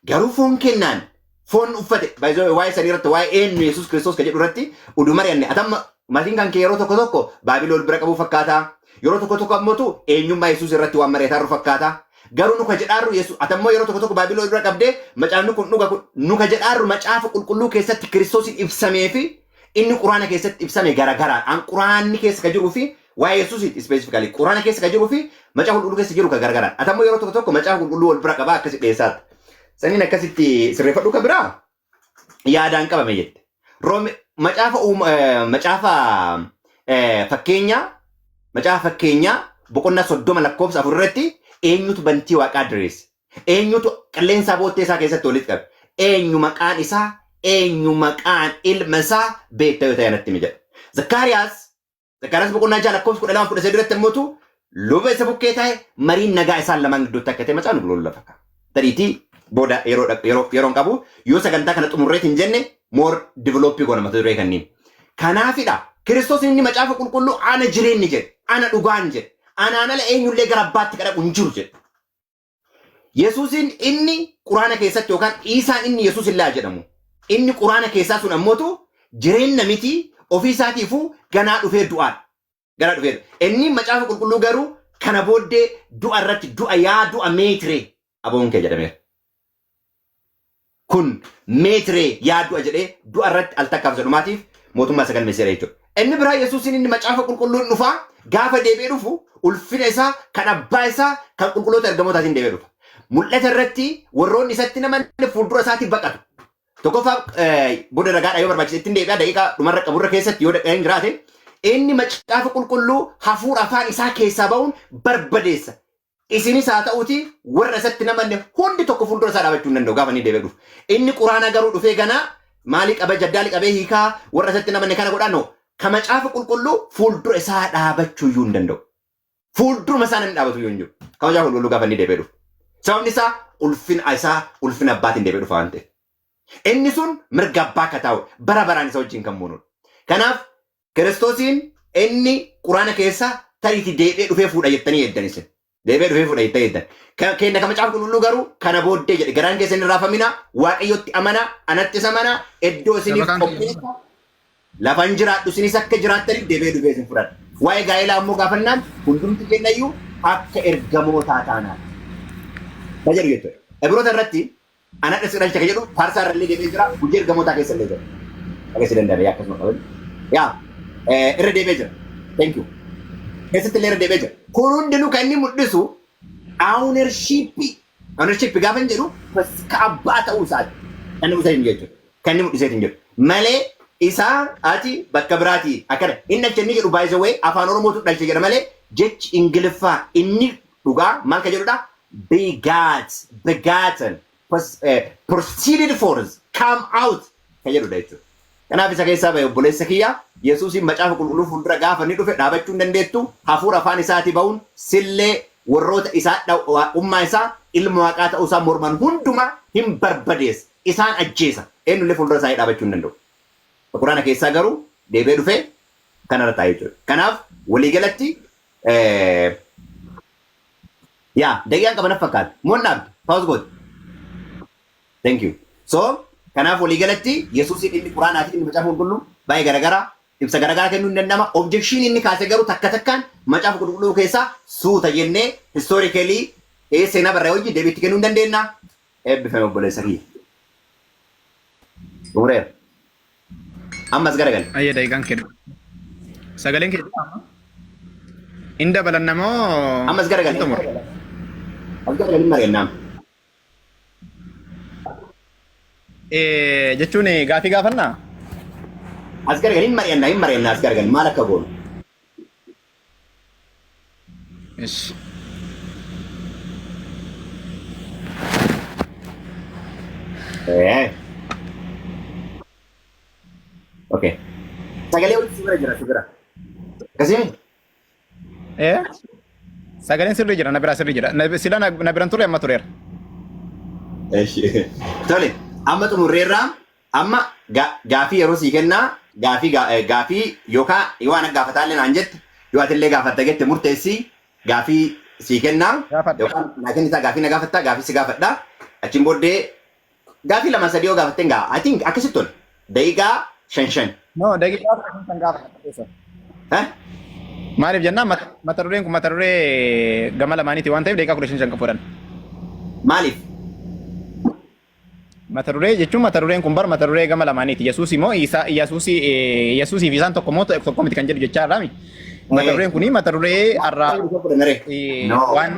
Garuu foon kennaan foon uffate, waa'ee sanii irratti, waa'ee eenyu Yesuus Kiristoos ka jedhu irratti uduu mari'anne. Atamma matiin kan kee yeroo tokko tokko Baabiloon bira qabuu fakkaata. Yeroo tokko tokko ammootu eenyummaa Yesuus irratti waan mari'ataarru fakkaata. Garuu nu ka jedhaarru Yesuus, atammoo yeroo tokko tokko Baabiloon bira qabdee macaafni kun dhuga kun, nu ka jedhaarru Macaafa Qulqulluu keessatti Kiristoosiin ibsamee fi inni Quraana keessatti ibsame garagaraa. An Quraanni keessa ka jiruu fi waa'ee Yesuusiiti specifically Quraana keessa ka jiruu fi Macaafa Qulqulluu keessa jiru ka garagaraa. Atammoo yeroo tokko tokko Macaafa Qulqulluu wal bira qabaa akkasi dhiyeessaatti. Saniin akkasitti sirreeffadhu. Ka biraa, yaadaan qabame jette. Roome macaafa Fakkeenyaa boqonnaa 30 lakkoofsa 4 irratti eenyutu bantii waaqaa diriirse? Eenyutu qilleensaa boottee isaa keessatti walitti qabe? Eenyu maqaan isaa? Eenyu maqaan ilma isaa beekta yoo ta'e natti himi jedha. Zakkaariyaas boqonnaa 6 lakkoofsa 12 13 irratti immoo luba isa bukkee ta'e mariin nagaa isaan lamaan gidduutti akka ta'e Macaafni Qulqulluu lafa kaa'a. Tariitii booda yeroo qabu yoo sagantaa kana xumurreet hin jenne more develop goona mata duree kanniin. Kanaafidha Kiristoos inni Macaafa Qulqulluu ana jireenyi jedhe, ana dhugaan jedhe, anaan ala eenyullee gara abbaatti kadhaqu hin jiru jedhe. Yesuusin inni Quraana keessatti yookaan Iisaan inni Yesuus illaa jedhamu inni Quraana keessaa sun ammootu jireenya miti, ofii isaatiifuu ganaa dhufee du'aadha. Ganaa dhufee inni Macaafa Qulqulluu garuu kana booddee du'a irratti du'a, yaa du'a meetiree aboon kee jedhameera. Kun meetiree yaa du'a jedhee du'a irratti al takkaaf jedhumaatiif mootummaa isa galmeesseera jechuudha. Inni biraa, Yesuusin inni Macaafa Qulqulluun dhufaa gaafa deebi'ee dhufu ulfina isaa kan abbaa isaa kan qulqulloota ergamootaatiin deebi'ee dhufa. Mul'ata irratti warroonni isatti namanne fuuldura isaatii baqatu. Tokkoffaa, booda ragaadha yoo barbaachise ittiin deebi'aa, daqiiqaa dhumarra qaburra keessatti yoo dhaqeen jiraate, inni Macaafa Qulqulluu hafuura afaan isaa keessaa ba'uun barbadeessa. Isinis haa ta'uti warra isatti namanne hundi tokko fuuldura isaa dhaabachuu hin danda'u gaafa inni deebi'ee dhufu. Inni Quraana garuu dhufee ganaa maalii qaba, jaddaali qabee hiikaa warra isatti namanne kana godhaa ka Macaafa Qulqulluu fuuldura isaa dhaabachuu iyyuu hin danda'u. Fuulduruma isaa namni dhaabatu iyyuu hin jiru. Ka Macaafa Qulqulluu gaafa inni deebi'ee dhufu. Sababni isaa ulfina isaa ulfina abbaatiin deebi'ee dhufa waan ta'eef. Inni sun mirga abbaa akka taa'u bara baraan isa wajjin kan moonudha. Kanaaf Kiristoosiin inni Quraana keessa tariitii deebi'ee dhufee fuudha jettanii eeddan isin. Deebi'ee dhufee fuudha jettanii eeddan. Kenna ka Macaafa Qulqulluu garuu kana booddee jedhe, garaan keessan hin raafamina, Waaqayyotti amana, anattis amana, iddoo isiniif qopheessa lafan jiraadhu isinis akka jiraattaniif deebi'ee dhufee isin fudhadha. Waa'ee gaa'elaa ammoo gaafannaan hundumti kennayyuu akka ergamootaa taanaati. Ka jedhu jechuudha. Ibroota irratti ana dhas dhalcha ka jedhu faarsaa irra illee deebi'ee jira, hojii ergamootaa keessa illee jira. Akkasii danda'ame akkasuma qaban. Yaa, irra deebi'ee jira. Thank you. Keessatti illee irra deebi'ee jira. Kun hundinuu kan inni mul'isu ownership. Ownership gaafa hin jedhu ka abbaa ta'uu isaati. Kan inni mul'iseetiin jechuudha. Kan inni mul'iseetiin jedhu. Malee isaa ati bakka biraatii akkana inni dhalche inni jedhu, by the way, Afaan Oromootu dhalche jedha malee jechi Ingiliffaa inni dhugaa maal ka jedhudha? Begat, begotten, proceeded forth, come out ka jedhudha jechuudha. Kanaaf isa keessaa bahe, obboleessa kiyya. Yesuusiin Macaafa Qulqulluu fuuldura gaafa inni dhufe dhaabachuu hin dandeettu. Hafuura afaan isaatii ba'uun sillee warroota isaa waaqummaa isaa ilma waaqaa ta'uu isaa morman hundumaa hin barbadeessa. Isaan ajjeesa. Eenyullee fuuldura isaa dhaabachuu hin danda'u. Quraana keessaa garuu deebi'ee dhufee kanarra taa'ee jechuudha. Kanaaf waliigalatti, yaa daqiiqaan qaba naf fakkaata. Moon dhaabde. Pause gooti. Thank you. So, kanaaf waliigalatti Yesuusiin inni Quraanaa fi inni Macaafa Qulqulluu baay'ee garagara. Ibsa garaagaraa kennuu hin danda'ama. Objection inni kaase garuu takka takkaan Macaafa Qulqulluu keessaa suuta jennee historically seenaa barraa'e wajjin deebii itti kennuu hin dandeenya. Eebbifame obboleessa kiyya. Xumureera. Ammas garagali. Ayyee daqiiqaan kee. Sagaleen kee hin dabalanna moo Ammas garagali. hin xumurre? As garagali hin mari'annaa. Jechuun gaafii gaafannaa? As garagali hin mari'annaa, hin mari'annaa, as garagali maal akka goonu. Ish. Okay. Sagalee walitti si bira jira, si bira. Akkasii? Eh? Sagaleen sirrii jira, na biraa sirrii jira. Sila na biran ture, amma tureera. Eshi. Tole, amma xumurreerraa, amma gaafii yeroo sii kennaa, gaafii gaafii yookaan yoo ana gaafataallee naan jette, yoo atillee gaafatta jette murteessii gaafii sii kennaa. Gaafadha. Yookaan naa kennitaa, gaafii na gaafattaa, gaafii si gaafadha. Achiin booddee gaafii lama sadii yoo gaafatteen gaa, I think akkasitti tole. Daqiiqaa shan shan. No, daqiiqaa 15 gaafadha. Keessa. Eh? Maaliif jennaan, mata dureen kun mata duree gama lamaaniiti waan ta'eef daqiiqaa 15 kan fudhan. Maaliif? Mata duree jechuun mata dureen kun bar mata duree gama lamaaniiti. Yesuus immoo Isaa, Yesuusii Yesuusii fi isaan tokko moo tokko miti kan jedhu jechaa irraami. Mata dureen kuni mata duree har'aa No. waan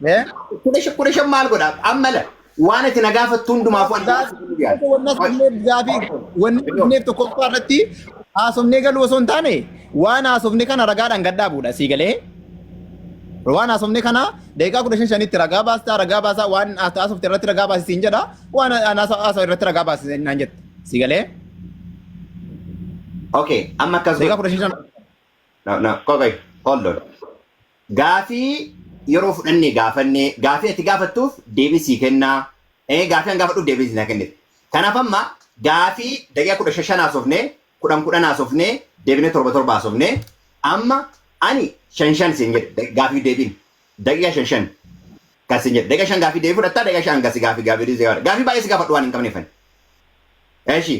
eh? 15 15 maal godha? Amma la waan ati na gaafattu hundumaafuu ani Wanna haasofneef, gaafii wanni haasofneef tokkoffaa irratti haasofnee galuu osoo hin taane, waan haasofne kana ragaadhaan gad dhaabuudha, sii galee. Waan haasofne kana daqiiqaa 15 shanitti ragaa baastaa, ragaa baasaa, waan haasofte irratti ragaa baasi siin jedha, waan haasa'u irratti ragaa baasi naan jette, sii galee. Okay, amma akkas Daqiiqaa godhi. 15 shan. No, no, okay, hold on. Gaafii yeroo fudhannee gaafannee, gaafii ati gaafattuuf deebii sii kennaa. Gaafii an gaafadhuuf deebii naa kennite. Kanaaf amma gaafii daqiiqaa 15 haasofnee, 10 10 haasofnee, deebinee torba torba haasofnee, amma ani shan shan siin jedhe, gaafii deebiin daqiiqaa shan shan kan siin jedhe, daqiiqaa 5 gaafii deebii fudhattaa, daqiiqaa 5 gasi gaafii gaafii deebii gaafadha. Gaafii baay'ee si gaafadhu waan hin qabneefan. Eshi.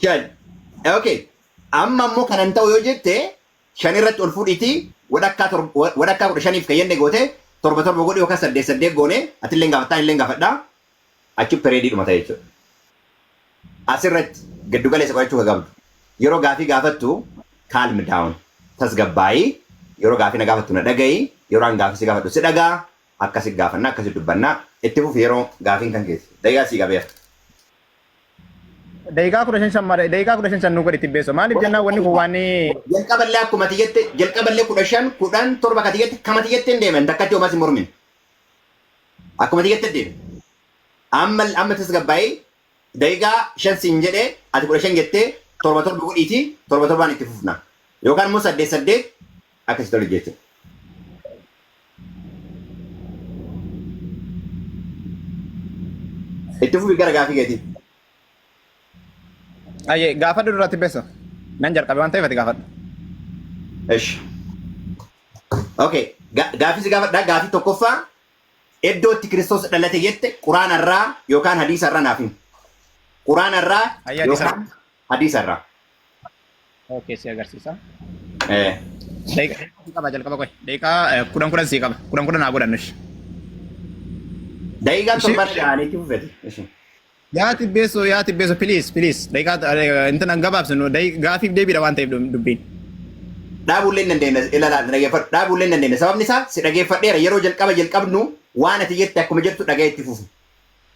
5. Okay. Amma immoo kanan ta'u yoo jette, 5 irratti ol fuudhiitii wadhakkaa 15f kan jenne goote, torba torba godhi yookaan saddeet saddeet goone, atillee gaafattaa, illee gaafadhaa, achi periodii dhuma ta'e jechuudha. Asirratti giddu galeessa godhachuu kan qabdu, yeroo gaafii gaafattu calm down, tasgabbaayii, yeroo gaafii na gaafattu na dhagayi, yeroo an gaafii si gaafadhu si dhagaa, akkasi gaafannaa, akkasi dubbannaa. Itti fufi, yeroo gaafiin kan keessa daqiiqaa sii qabeera. Daqiiqaa 15 shan daqiiqaa 15 shan nu godhi tibbeesso. Maaliif jennaan, wanni kun waan Jalqaballee akkuma ati jette, jalqaballee 15 10 torba kati jette, kamati jette hin deeman, takkatti homaa si mormin. Akkuma ati jette deeme. Amma amma tasgabbaa'ee daqiiqaa 5 siin jedhee, ati 15 jettee, torba torba godhiitii torba torbaan itti fufna. Yookaan immoo saddeet saddeet, akkasitti tole jechuudha. Itti fufi gara gaafii keetii. Ayyee, gaafadhu dura tibbeesso. Nan jalqabe waan ta'eef ati gaafadhu. Eshi. Okay. Gaafii si gaafadhaa, gaafii tokkoffaa, iddoo itti Kiristoos dhalate jette Quraana irraa yookaan hadiisa irraa naaf himi. Quraana irraa Ayyee, hadiisa. yookaan hadiisa irraa. Okay, si agarsiisa. Eh. Daqiiqaa sii qaba jalqaba qoy. Daqiiqaa 10 10 sii qaba. 10 10 haa godhannu ishi. Daqiiqaan Ishi. 7 ga'anii itti fufete. Ishi. Yaa tibbeessoo, yaa tibbeessoo, please, please, daqiiqaa intina gabaabsinu, gaafiif deebiidha waan ta'eef dubbiin. Dhaabuullee hin dandeenya, ilaalaa dhaggeeffadhu, dhaabuullee hin dandeenya. Sababni isaa si dhaggeeffadheera, yeroo jalqaba jalqabnu waan ati jette akkuma jettu dhaga'ee itti fufu.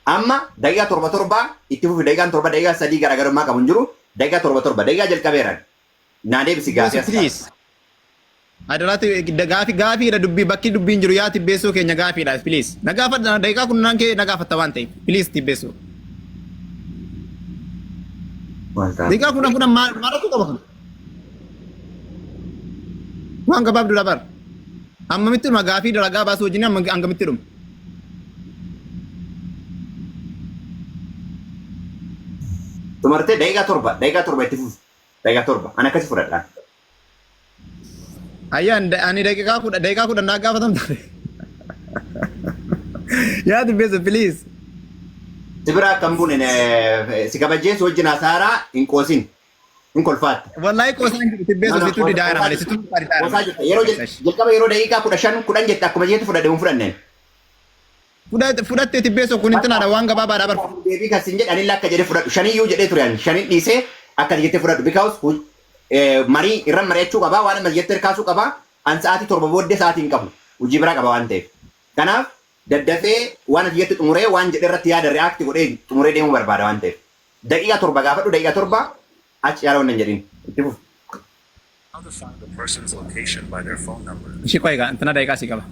Amma daqiiqaa torba torba itti fufi, daqiiqaan 7 daqiiqaa 3 garaagarummaa qabu hin jiru. Daqiiqaa torba torba daqiiqaa jalqabeera. Naa deebisi gaafii as. Please. Adaraatti gaafii gaafiidha, dubbii bakki dubbiin jiru, yaa tibbeessoo keenya, gaafiidha, please. Na gaafadha, daqiiqaa kunnaan kee na gaafatta waan ta'eef, please tibbeessoo. Daqiiqaa 10 10 maal maal rakkoo qaba kun? Waan gabaabduudha bar. Ammamitti dhuma gaafii ragaa baasuu wajjin, amma hangamitti dhuma? Tumartee daqiiqaa 7, daqiiqaa 7 itti fufi. Daqiiqaa 7 ani akkasi fudhadhaan. Ayyaan ani daqiiqaa 10 naa gaafatamta. Yaa tibbeessoo, please. Si biraa akka hin buune, si kabajeessu wajjin hasaaraa hin qoosin. Hin kolfaatta. Wallaahi qoosaan jiru tibbeessu No, no, situ didaa jira malee situ didaa jira Qoosaa malee. jirta. Yeroo jalqaba yeroo daqiiqaa 15 10 jette akkuma jettu fudhadhe hin fudhanneen. Fudhattee tibbeessu kun intinaadha waan gabaabaadha bar. Deebii kan sin jedhan illee akka jedhe fudhadhu. Shaniyyuu jedhee ture ani. Shanin dhiisee akka jettee fudhadhu. Because marii irra mari'achuu qabaa waan amma jettee kaasuu qabaa. An sa'aatii 7 booddee sa'aatii hin qabu. Hojii biraa qaba waan ta'eef. Kanaaf daddafee waan ati jette xumuree waan jedhe irratti yaada react godhee xumuree deemuu barbaada waan ta'eef. Daqiiqaa 7 gaafadhu daqiiqaa 7 achi yaala wannan jedhin. Itti fufi. Ishii qoy egaa intina daqiiqaa sii qaba.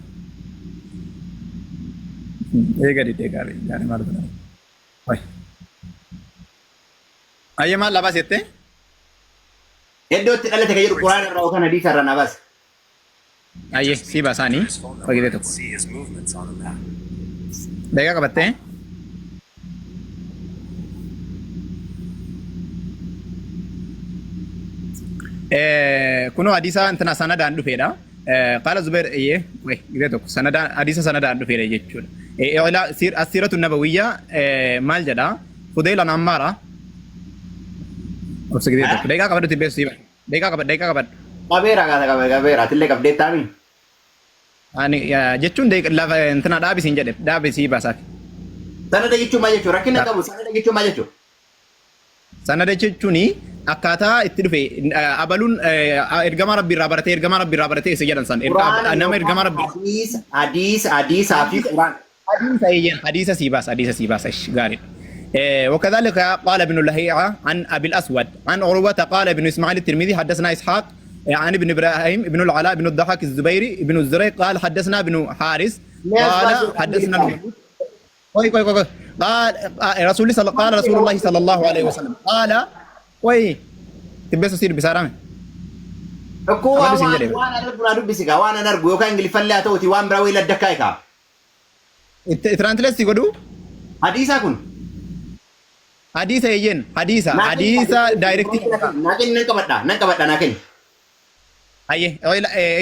Eega didee gaarii gaarii maal godhan. Qoy. Ayyee maal labaas jettee? Iddoo itti dhalate kan jedhu Quraana irraa yookaan hadiisa irraa na baasi. Ayyee sii baasaanii qoy tokko. Daqiiqaa qabattee? Kunoo hadiisa intina sanadaan dhufeedha. Qaala Zubair eeyyee qoy gizee tokko sanadaan hadiisa sanadaan dhufeedha jechuudha. Asiiratu nabawiyyaa maal jedha? Fudayl an Ammaara. Obsa gizee tokko daqiiqaa qabadhu tibbeessu sii baasa. Daqiiqaa qabadhu daqiiqaa qabadhu. Qabeera gaata qabe qabeera atillee qabdee taami. Ani jechuun lafa intina dhaabi siin jedhe dhaabi sii baasaati. Sanada jechuun maal jechuudha? Rakkina qabu sanada jechuun maal jechuudha? Sanada jechuun akkaataa itti dhufe abaluun ergamaa rabbii irraa baratee ergamaa rabbii irraa baratee isa jedhan san Quraana nama yookaan ergamaa rabbii hadiisa hadiisa hadiisaa fi quraana. Hadiisa eeyyan hadiisa sii baasa hadiisa sii baasa ish gaariidha. وكذلك قال ابن لهيعة عن أبي الأسود عن عروة قال ابن إسماعيل الترمذي حدثنا إسحاق عن ابن إبراهيم ابن العلاء بن الضحاك الزبيري ابن الزريق قال حدثنا ابن حارس Mee as قال baasii afaan حدثنا Ingiliffaa. الوليد قوي قوي قوي قال رسول صلى قال رسول الله صلى الله عليه وسلم قال قوي تبس سير بسارة Akkoo Qabadhu waan siin waan jedhe. waan an argu naa dubbisi kaa waan an argu yookaan Ingiliffallee haa ta'uti waan biraa wayii laddakkaa kaa. Translate si godhu Hadiisaa kun. hadiisa eeyyen hadiisa Naa kenni hadiisa direct naa kenni nan qabadha nan qabadha naa kenni. Aye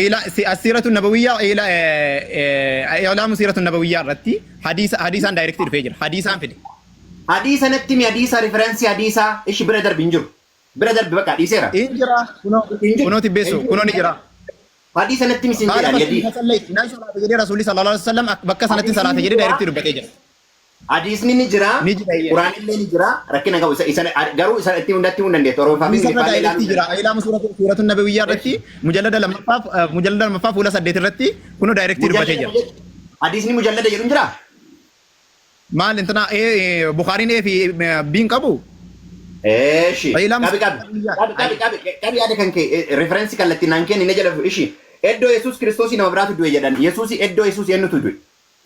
ila asiratu nabawiyya ila i'laamu siiratu nabawiyya irratti hadiisa hadiisaan direct dhufee jira hadiisaan fide. Hadiisa natti himi hadiisa referensii hadiisaa ishi bira darbi hin jiru. Bira darbi bakka dhiiseera. In jira kunoo Hin jiru. kunoo tibbeessu Hin jiru. kunoo ni jira. Hadiisa natti himi siin Qaala jedhaan fakkiin yadii. fasallaytu nan salaata jedhee rasuulli sallallahu alaihi wasallam bakka sanatti salaata Hadiisni jedhee jira. direct dubbatee jira. Hadiisni ni jira. Ni jira eeyyee. Quraanillee ni jira. Rakkina qabu isa isa garuu isa itti hundatti hin dandeettu. Oromoffaa fi Hadiisa irra Ingiliffaallee direct ilaaluu jira. dandeettu. Ilaamu suuratu nabawiyyaa irratti mujallada lammaffaa mujallada lammaffaa fuula 8 irratti kunoo direct dubbatee Mujallada jira. jedhu. Hadiisni mujallada jedhu hin jiraa? Maal intina Bukhariin A fi B hin qabu? Eeshi. Ilaamu Qabi qabi. Qabi qabi qabi qabi yaada kan kee referensii kallattii naan kenni na jedha ishi. Iddoo Yesuus Kiristoosii nama biraatu du'e jedhan. Yesuusi iddoo Yesuus eenyutu du'e?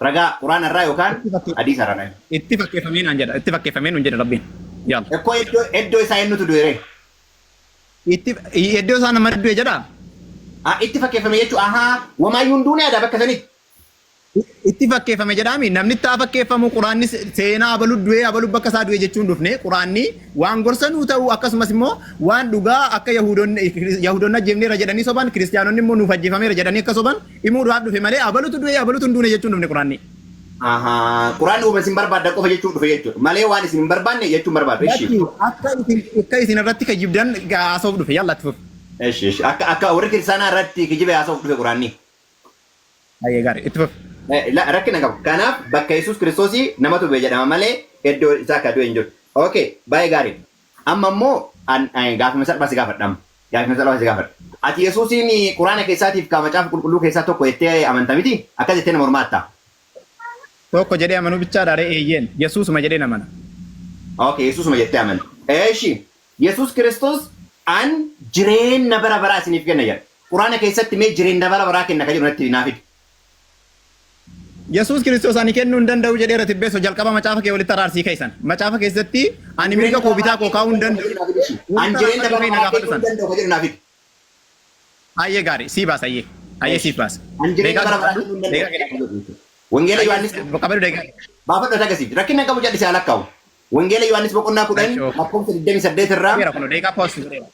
Ragaa Quraana irraa yookaan hadiisa irraa. Itti fakkeeffamee naan jedha. Itti fakkeeffamee nuun jedha Rabbiin. Yalla. Ekkoo iddoo iddoo isaa eenyutu du'e ree? Itti iddoo isaa nama du'e jedha. Ah, itti fakkeeffame jechuun ahaa wamaayyuu hin duune aadaa bakka sanitti. Itti fakkeeffame jedhaami namni itti haa fakkeeffamu quraanni seenaa abalu du'ee abalu bakka isaa du'e jechuun dhufne quraanni waan gorsa nuu ta'u akkasumas immoo waan dhugaa akka yahuudonni yahuudonni ajjeefneera jedhanii soban kiristiyaanonni immoo nuuf ajjeefameera jedhanii akka soban himuudhaaf dhufe malee abalutu du'e abalutu hin duune jechuun dhufne quraanni. Ahaa quraanni uuma isin barbaaddan qofa jechuun dhufe jechuudha malee waan isin hin barbaanne jechuun barbaadu ishi. Lakki akka isin akka isin irratti kijibdan haasa'uuf dhufe yalla itti fufi. Ishi ishi akka akka warri kiristaanaa irratti kijibe haasa'uuf dhufe quraanni. Baay'ee gaarii itti fufi. Rakkina qabu. Kanaaf bakka Yesuus Kiristoosii namatu du'e jedhama malee iddoo isaa akka du'e hin jiru. Okay, baay'ee gaarii. Amma immoo gaafima salphaa si gaafadha amma. Gaafima salphaa si gaafadha. Ati Yesuusiin Quraana keessaatiif ka macaafa qulqulluu keessaa tokko jettee amanta miti? Akkas jettee nama mormaatta. Tokko jedhee amanuu bichaadha ree eeyyeen Yesuusuma jedheen amana. Okay, Yesuusuma jettee amanta. Eeshi, Yesuus Kiristoos an jireenna bara baraa isiniif kenna jedha. Quraana keessatti mee jireenna bara baraa kenna ka jedhu natti naa fidi. Yesuus Kiristoos ani kennuu hin danda'u jedheera Tibbeesso jalqaba macaafa kee walitti araarsii keessan. Macaafa keessatti ani mirga Jireenna koo bara bitaa baraa koo kennuu kaa'uu hin hin danda'u danda'u. ka jedhu naa fidi ishii. An Walitti jireenna araarfadhu bara kee na baraa gaafadhu kennuu hin sana. danda'u ka jedhu naa fidi. Hayyee gaarii sii baasa hayyee. Hayyee Eshi. siif baasa. An jireenya Deeqaa bara baraa qabadhu. kennuu hin Deeqaa danda'u. kee qabadhu. Wangeela Hayyee Yohaannis qabadhu deeqaa. baafadhu ati agarsiisi. Rakkina hin qabu jallisee haa lakkaa'u. Wangeela Yohaannis boqonnaa 10 Eshi ok. lakkoofsa 28 irraa Qabeera kunoo deeqaa pause godheera.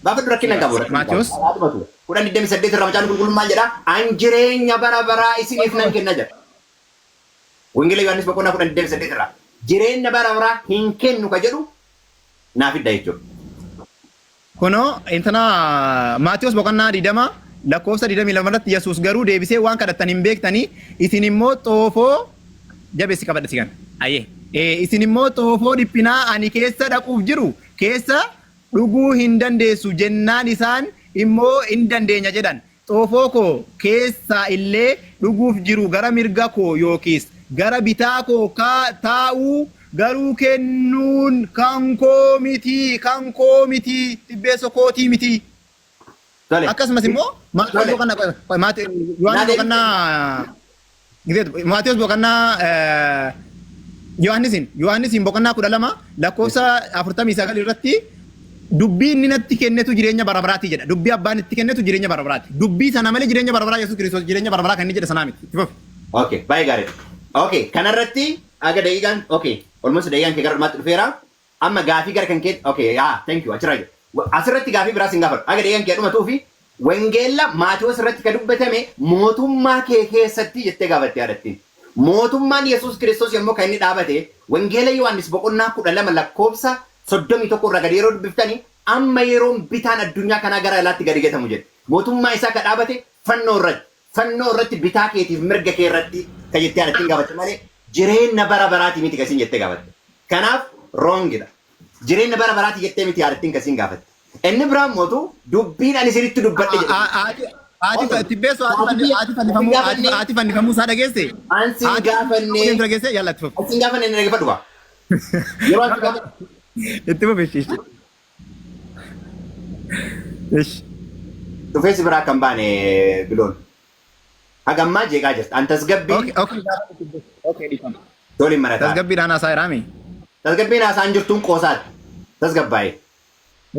baafadhu rakkina hin qabu rakkina hin qabu. Maatiyus Haa dhumatu. 10 28 irraa macaan qulqulluun maal jedha? An jireenya bara baraa isiniif nan kenna jedha. Wangeela Yohaannis boqonnaa 10 28 irraa jireenya bara baraa hin kennu ka jedhu naa fidda jechuudha. Kunoo intana Maatiyos boqonnaa 20 lakkoofsa 22 irratti, Yesuus garuu deebisee, "Waan kadhattan hin beektanii, isin immoo xoofoo," jabeessi qabadha si kana. Ayyee. "Isin immoo xoofoo dhiphinaa ani keessa dhaquuf jiru keessa dhuguu hin dandeessu" jennaan, isaan immoo, "Hin dandeenya" jedhan. "Xoofoo koo keessaa illee dhuguuf jiru gara mirga koo yookiis gara bitaa koo taa'uu garuu kennuun kan koo miti, kan koo miti, xibbeessa kootii miti." Tole. Akkasumas immoo Maatiyos Tole. boqonnaa Yohaannis boqonnaa Maatiyos boqonnaa Yohaannisiin boqonnaa 12 lakkoofsa 49 irratti, "Dubbii inni natti kennetu jireenya bara baraatii" jedha. Dubbii abbaan itti kennetu jireenya bara baraati. Dubbii sana malee jireenya bara baraa Yesuus Kiristoos jireenya bara baraa kan inni jedhe sanaa miti. Itti fufi. Okay, baay'ee gaariidha. Okay, kanarratti aga daqiiqaan, okay, almost daqiiqaan kee gara dhumaatti dhufeera. Amma gaafii gara kan kee, okay, yaa, thank you, achirraa jiru. Asirratti gaafii biraas hin gaafadhu. Aga daqiiqaan kee dhumatuu fi Wangeella Maatiyos irratti kan dubbatame mootummaa kee keessatti jettee gaafatte yaadattiin. Mootummaan Yesuus Kiristoos yommuu kan inni dhaabate Wangeela Yohaannis boqonnaa 12 lakkoofsa 31 irraa gadi yeroo dubbiftani, amma yeroon bitaan addunyaa kanaa gara alaatti gadi gatamu jedhe. Mootummaa isaa kan dhaabate fannoo irratti. Fannoo irratti bitaa keetiif mirga kee irratti kan jettee yaadattiin gaafatte malee jireenya bara baraatii miti kan isin jettee gaafatte. Kanaaf wrongidha. Jireenya bara baraatii jettee miti yaadattiin kan isin gaafatte. Inni biraan mootu dubbiin ani isinitti dubbadhe jedhe. Haati tibbeessu haati fannifamuu haati fannifamuu isaa dhageesse. Ansi hin gaafanne. Dhageesse, yalla itti fufi. Ansi hin gaafanne, inni dhaggeeffadhu ba. Yeroo ansi gaafanne. Itti fufi, ishi. Ishi. Dhufee si biraa kan baane biloon. Haga ammaa jeeqaa jirta. An tasgabbiin Okay, dhiifama. Toliin marataa. Tasgabbiidhaan haasaa jiraami. Tasgabbiin haasaan jirtuun qoosaati. Tasgabbaa'ee.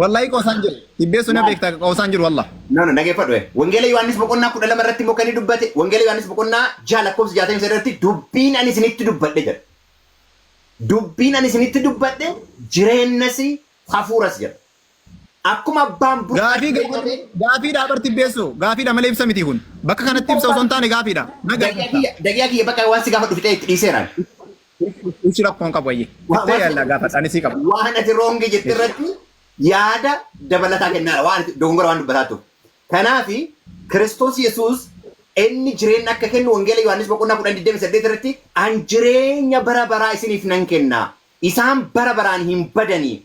Wallahi qoosaan jiru. Tibbeessu na beekta, qoosaan jiru wallah. No, no, dhageeffadhu. Wangeela Yohaannis boqonnaa 12 irratti immoo kan inni dubbate, Wangeela Yohaannis boqonnaa 6 lakkoofsa 63 irratti, "Dubbiin ani isinitti dubbadhe" jedha. "Dubbiin ani isinitti dubbadhe jireenyas hafuuras" jedha. Akkuma abbaan burqaa Gaafii gaafiidha bar tibbeessu. Gaafiidha malee ibsa miti kun. Bakka kanatti ibsa osoo hin taane gaafiidha. Na gaafata. Daqiiqaa kiyya bakka waan si gaafa dhufitee itti dhiiseeraan. Ibsi rakkoon qabu ayyee. Ittee yalla gaafadha, ani sii qaba. Waan ati wrong jette irratti yaada dabalataa kennaadha. Waan ati dogongora waan dubbataa turte. Kanaafi Kiristoos Yesuus inni jireenya akka kennu Wangeela Yohaannis boqonnaa 10:28 irratti, "An jireenya bara baraa isiniif nan kenna. Isaan bara baraan hin badanii.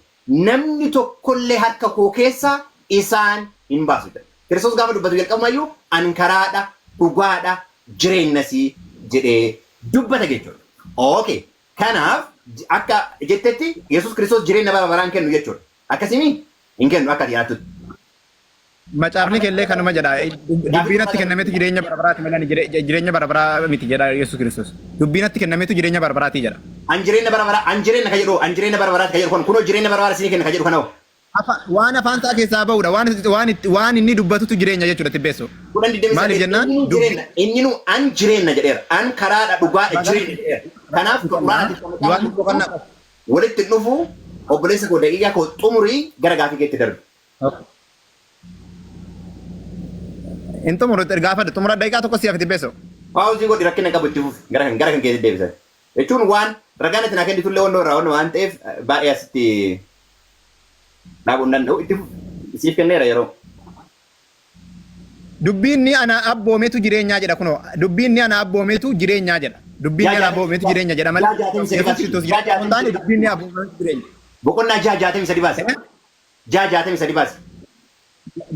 Namni tokkollee harka koo keessaa isaan hin baasu" jedha. Kiristoos gaafa dubbatu jalqabumayyuu "An karaadha, dhugaadha, jireenyasii" jedhee dubbata jechuudha. Okay. Kanaaf akka jettetti Yesuus Kiristoos jireenya bara baraan kennu jechuudha. Akkasimii hin kennu akka ati yaadtutti. Macaafni kellee kanuma jedha. "Dubbii natti kennametu jireenya bara baraati malee ani jireenya bara baraa miti" jedha Yesuus Kiristoos. "Dubbii natti kennametu jireenya bara baraatii" jedha. An jireenya bara baraa, an jireenya ka jedhu, an jireenya bara baraati ka jedhu kun kunoo jireenya bara baraa isinii kenna ka jedhu kanoo. Waan afaan isaa keessaa bahudha. Waan inni dubbatutu jireenya jechuudha tibbeessu. 10 digdamii Maaliif saddeet jennaan inni dubbii jireenya, inni nu an jireenya jedheera. An karaadha, dhugaadha, jireenya jedheera. Kanaaf quraana Yohaannis boqonnaa walitti hin dhufu, obboleessa koo, daqiiqaa koo xumurii gara gaafii keetti darbi. Hin xumuru, gaafadhu, xumura, daqiiqaa tokko si'aaf tibbeessu. Pause godhi, rakkina qabu, itti fufi, gara kan keetti deebisan. Jechuun waan ragaan ati naa kennitullee wannoo irraa wanna waan ta'eef baay'ee asitti dhaabuu hin danda'u, itti fufi, siif kenneera yeroo. Dubbiin ni ana abboometu jireenyaa jedha kunoo. Dubbiin ni ana abboometu jireenyaa jedha. Dubbiin ni ana abboometu jireenya jedha malee 6 63 Yesuus Kiristoos jireenya osoo hin taane dubbiin ni abboometu jireenya. Boqonnaa 6 63 baase. 6 63 baase.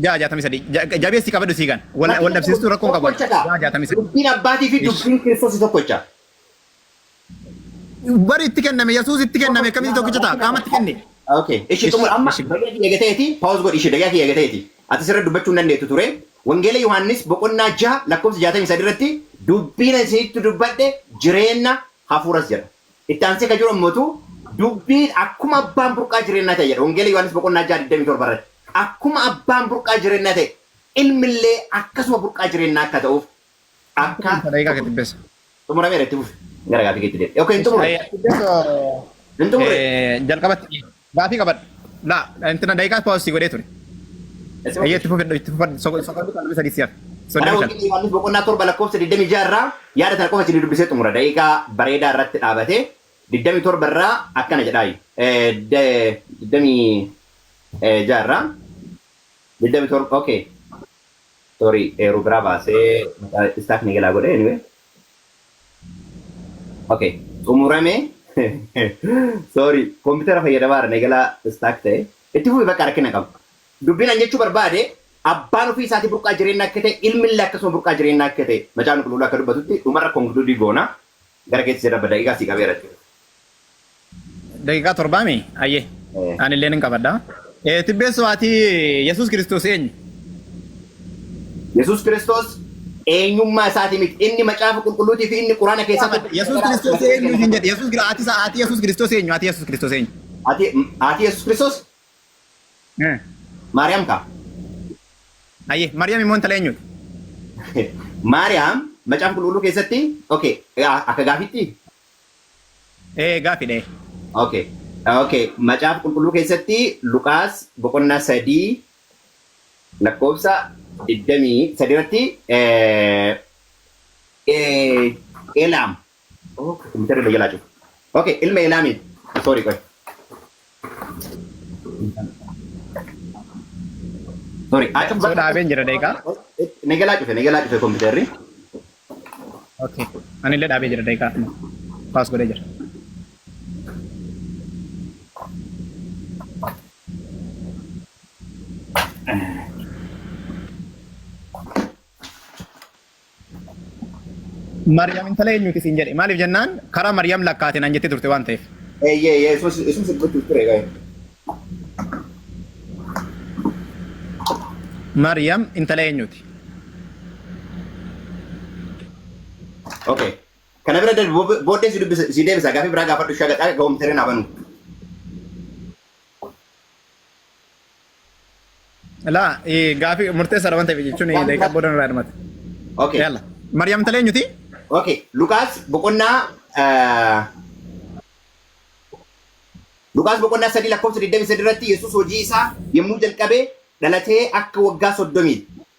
6 63. Jabeessi qabadhu sii kan. Wal dhabsiistuu rakkoon qabu. Tokkocha kaa. 6 63. Dubbiin abbaatii fi dubbiin Kiristoos tokkocha. Bari itti kenname, Yesuus itti kenname, akkamitti tokkicha ta'a? Qaamatti kenne. Okay. Ishi xumur amma daqiiqaa kiyya eegateeti pause godhi, ishi daqiiqaa kiyya eegateeti. Ati sirra dubbachuu hin dandeettu ture. Wangeela Yohaannis boqonnaa 6 lakkoofsa 63 irratti, "Dubbiin ani isinitti dubbadhe jireenya hafuuras" jedha. Itti aansee kan jiru ammoo dubbiin akkuma abbaan burqaa jireenyaa ta'e jedha. Wangeela Yohaannis boqonnaa 6 27 irratti. Akkuma abbaan burqaa jireenyaa ta'e ilmillee akkasuma burqaa jireenyaa akka ta'uuf akka Daqiiqaa kee xibbeessa. Xumurameera, itti fufi. Gara gaafii keetti deebi. Okay, hin xumurre. Hin xumurre. Jalqabatti gaafii qabadhu. Laa, intina daqiiqaa pause godhee ture. Ayyee, itti fufi, itti fufi, soqolli kan sadii si'aaf. Kana 35. Wangeela Yohaannis boqonnaa 7 lakkoofsa 26 irraa yaada sana qofa isin dubbisee xumura. Daqiiqaa bareedaa irratti dhaabatee 27 irraa akkana jedhaayi. 26 irraa. 27, okay. Sorry, eeruu biraa baasee istaaf ni galaa godhe anyway. Okay, xumurame. Sorry, kompiitara fayyadamaa irra galaa stuck ta'e. Itti fufi, bakka rakkina qabu. Dubbiin an jechuu barbaade, abbaan ofii isaatii burqaa jireenyaa akka ta'e, ilmi illee akkasuma burqaa jireenyaa akka ta'e Macaafni Qulqulluu akka dubbatutti dhumarra conclude goona. Gara keessa jira, daqiiqaa sii qabeera jechuudha. Daqiiqaa 7mi? Ayyee. Ani illee nin qabadha. Tibbeessoo, ati Yesuus Kiristoos eenyu? Yesuus Kiristoos eenyummaa isaatii miti. Inni Macaafa Qulqulluutii fi inni Quraana keessatti. Yesuus Kiristoos eenyu hin jedhe. Yesuus ati ati Yesuus Kiristoos eenyu? Ati Yesuus Kiristoos eenyu? Ati Yesuus Kiristoos Maariyaam kaa. Ayyee, Maariyaam immoo intala eenyuti? Maariyaam Macaafa Qulqulluu keessatti, okay, akka gaafitti. Ee, gaafidhe. Okay, Macaafa Qulqulluu keessatti Luqaas boqonnaa 3 lakkoofsa 23 irratti Elaam. Oh, kompiitarri illee jalaa cufu. Okay, ilma Elaamii. Sorry, qoy. Sorry. So dhaabeen jira daqiiqaa. Negalaa cufe kompiitarri. Okay. Ani illee dhaabee jira, daqiiqaa. Paas godhee jira. Maariyaam intala eenyuti siin jedhe. Maaliif jennaan, karaa Maariyaam lakkaate naan jettee turte waan ta'eef. Eeyyee, eeyyee, isuma gochuuf ture gaa'e. Maariyaam intala eenyuti? Okay. Kana bira darbi, booddee si dubbisa, si deebisa. Gaafii biraa gaafadhu, shagaxaa kompiitarri naa banu. Laa, gaafii murteessaadha waan ta'eef jechuun daqiiqaa booda irraa dhumate. Okay. Yalla. Maariyaam intala eenyuti? Okay. Luqaas boqonnaa 3 lakkoofsa 23 irratti Yesuus hojii isaa yommuu jalqabe dhalatee akka waggaa 30ti.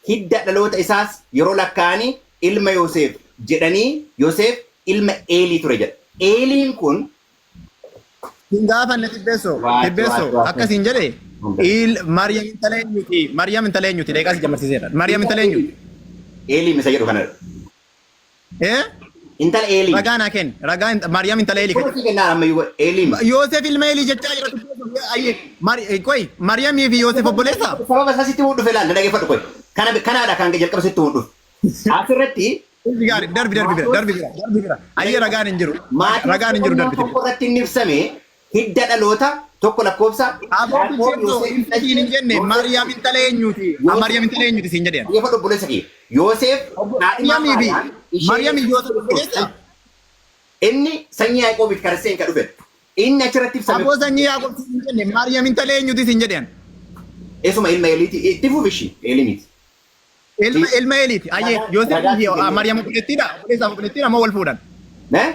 Hidda dhaloota isaas yeroo lakkaa'anii ilma Yoosef jedhanii, Yoosef ilma Eelii ture jedha. Eeliin kun Hin gaafanne, Tibbeessoo. Waati, Tibbeessoo, waati, waati. Akkasiin jedhe. Maariyaam intala eenyuti? Maariyaam intala eenyuti? Daqiiqaa si jammarsiiseera. Maariyaam intala eenyuti? Eelii misa jedhu kanadha. Eh? Intala Eelii. Ragaa naa kenni. Ragaa Maariyaam intala Eelii. Kun si kennaa ammayyuu Eelii. Yoosef ilma Eelii jechaa jira. Ayyee. Qoy, Maariyaamii fi Yoosef obboleessa? Sababa isaa sitti himuu dhufe laal, na dhaggeeffadhu qoy. Kana kanaadha kan jalqaba sitti himuu dhufe. Asirratti Darbi gaarii, darbi, darbi bira, darbi bira, darbi bira. Ayyee, ragaan hin jiru. Maatii Ragaan hin jiru, darbi. 1 irratti inni ibsame hidda dhaloota 1 lakkoofsa Aboo Tibbeessoo, siin hin jenne. Maariyaam intala eenyuti? Maariyaam intala eenyuti siin jedheen. Dhaggeeffadhu, obboleessa kiyya. Yoosef Maariyaamii fi Maariyaamii fi Yoosef obboleessa? Inni sanyii Yaaqoobiif karseen kan dhufe. Inni achirratti ibsame. Aboo, sanyii Yaaqoob siin hin jenne. Maariyaam intala eenyuti siin jedheen. Esuma ilma Eeliiti, itti fufi ishii Eelii miti. Ilma Eeliiti. Ayyee, Yoosef fi Maariyaam obboleettiidha. Obboleessaaf obboleettiidha moo wal fuudhan? Eh?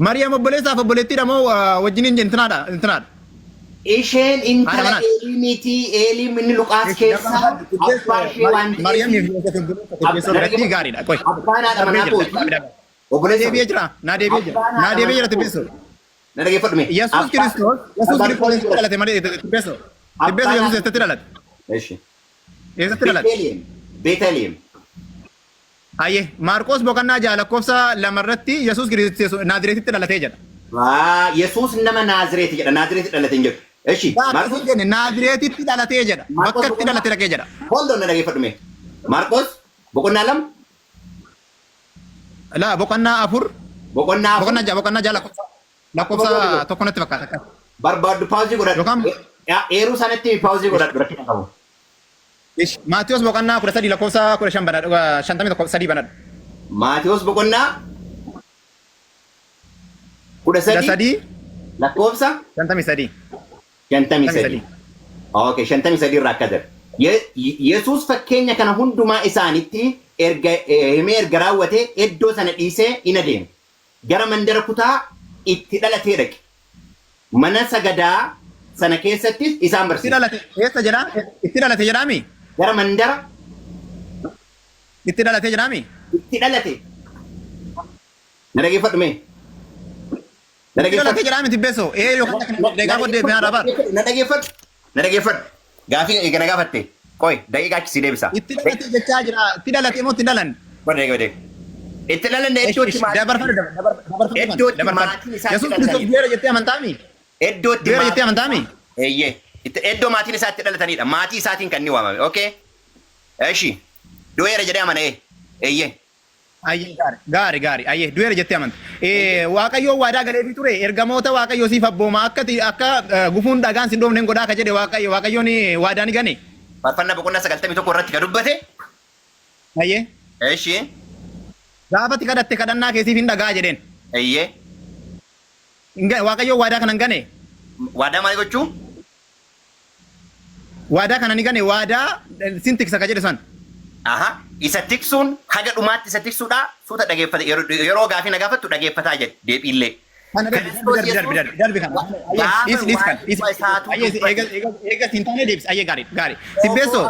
Maariyaam obboleessaaf obboleettiidha moo wajjin intinaadha? Intinaadha. Isheen intala Haadha manaati. Eelii miti. Eelii inni Luqaas keessaa abbaa ishee waan Maariyaamii ta'eef. fi Yoosef obboleessa, Tibbeessoo biratti gaariidha. Qoy. Abbaan haadha manaa kooti. Obboleessa. Deebi'ee jira. Naa deebi'ee jira. Naa deebi'ee jira, Tibbeessoo. Na dhaggeeffadhu mee. Yesuus Kiristoos eessatti dhalate malee, Tibbeessoo? Tibbeessoo, Yesuus eessatti dhalate? Eshi. Eessatti dhalate? Beeteliyeem. Beeteliyeem. Ayyee, Maarqoos boqonnaa 6 lakkoofsa 2 irratti Yesuus Kiristoos Naazireetitti dhalatee jedha. Waa, Yesuus nama Naazireeti jedha. Naazireeti dhalate hin jedhu. Eshi. Akkasii jenne, Naazireetitti dhalatee jedha. Bakka itti dhalate dhaqee jedha. Hold on, na dhaggeeffadhu mee. Maarqoos boqonnaa 2. Laa, boqonnaa 4. Boqonnaa 4. Boqonnaa 6, boqonnaa 6 lakkoofsa 1 natti fakkaata. Barbaaddu pause godhadhu. Eeruu sanatti pause godhadhu, rakkina qabu. Maatiyos boqonnaa 13 lakkoofsa 15 banadhu, 53 banadhu. Maatiyos boqonnaa kudha 13 sadii lakkoofsa 53. 53. Okay, 53 irraa akka jedha. Yesuus fakkeenya kana hundumaa isaanitti erga himee erga raawwatee iddoo sana dhiisee in adeeme. Gara mandara kutaa itti dhalatee dhaqe. Mana sagadaa sana keessattis isaan Itti barsiise. dhalate eessa jedhaa? Itti dhalate jedhaami? Gara mandara Itti dhalate jedhaami? Itti dhalate. Na dhaggeeffadhu mee. Na Itti dhalate dhaggeeffadhu. jedhaami, Tibbeessoo? Ee, yookaan daqiiqaa booddee mi'aa dhabar. Na dhaggeeffadhu. Na dhaggeeffadhu. Gaafii eegana gaafatte. Qoy, daqiiqaa achi si deebisa. Itti dhalate jechaa jira. Itti dhalate moo itti dhalan? Qoy, daqiiqa daqiiqa. Itti dhalanne iddootti maatii Dabarfadhu, dabarfadhu. Iddootti Dabarfadhu. maatiin isaa itti Yesuus Kiristoos dhalataniidha. du'eera jettee amantaami? Iddootti Du'eera jettee amantaami? Eeyyee. Iddoo maatiin isaa itti dhalatanidha. Maatii isaatiin kan inni waamame. Okay? Eshi. Du'eera jedhee amana ee. Eeyyee. Ayyee, gaari gaari gaari, ayyee, du'eera jettee amanta. Waaqayyoon waadaa galeefii ture, ergamoota Waaqayyoo siif abbooma, akka akka gufuun dhagaan sin dhoofne hin godhaa ka jedhe Waaqayyo, Waaqayyoon waadaa ni gane. Faarfannaa boqonnaa 91 irratti ka dubbate. Ayyee. Eshi. Gaafa ati kadhatte kadhannaa kee siif hin dhagaa jedheen. Eeyyee. Waaqayyoon waadaa kana hin gane. Waadaa maal gochuu? Waadaa kana ni gane, waadaa sin tiksa ka jedhe san. Aha. Isa tiksuun haga dhumaatti isa tiksuudha. Suuta dhageeffate, yeroo gaafii na gaafattu dhageeffataa jedhe deebiillee. Kana darbi. Kiristoos Darbi, darbi, Yesuus darbi, darbi kana. Ayyee, gaafa dhiisi, dhiisi kana, dhiisi. waa'ee isaatu Ayyee, dubbate. eega eega eega siin taane deebisi. Ayyee, gaarii gaarii. Sibbeessoo,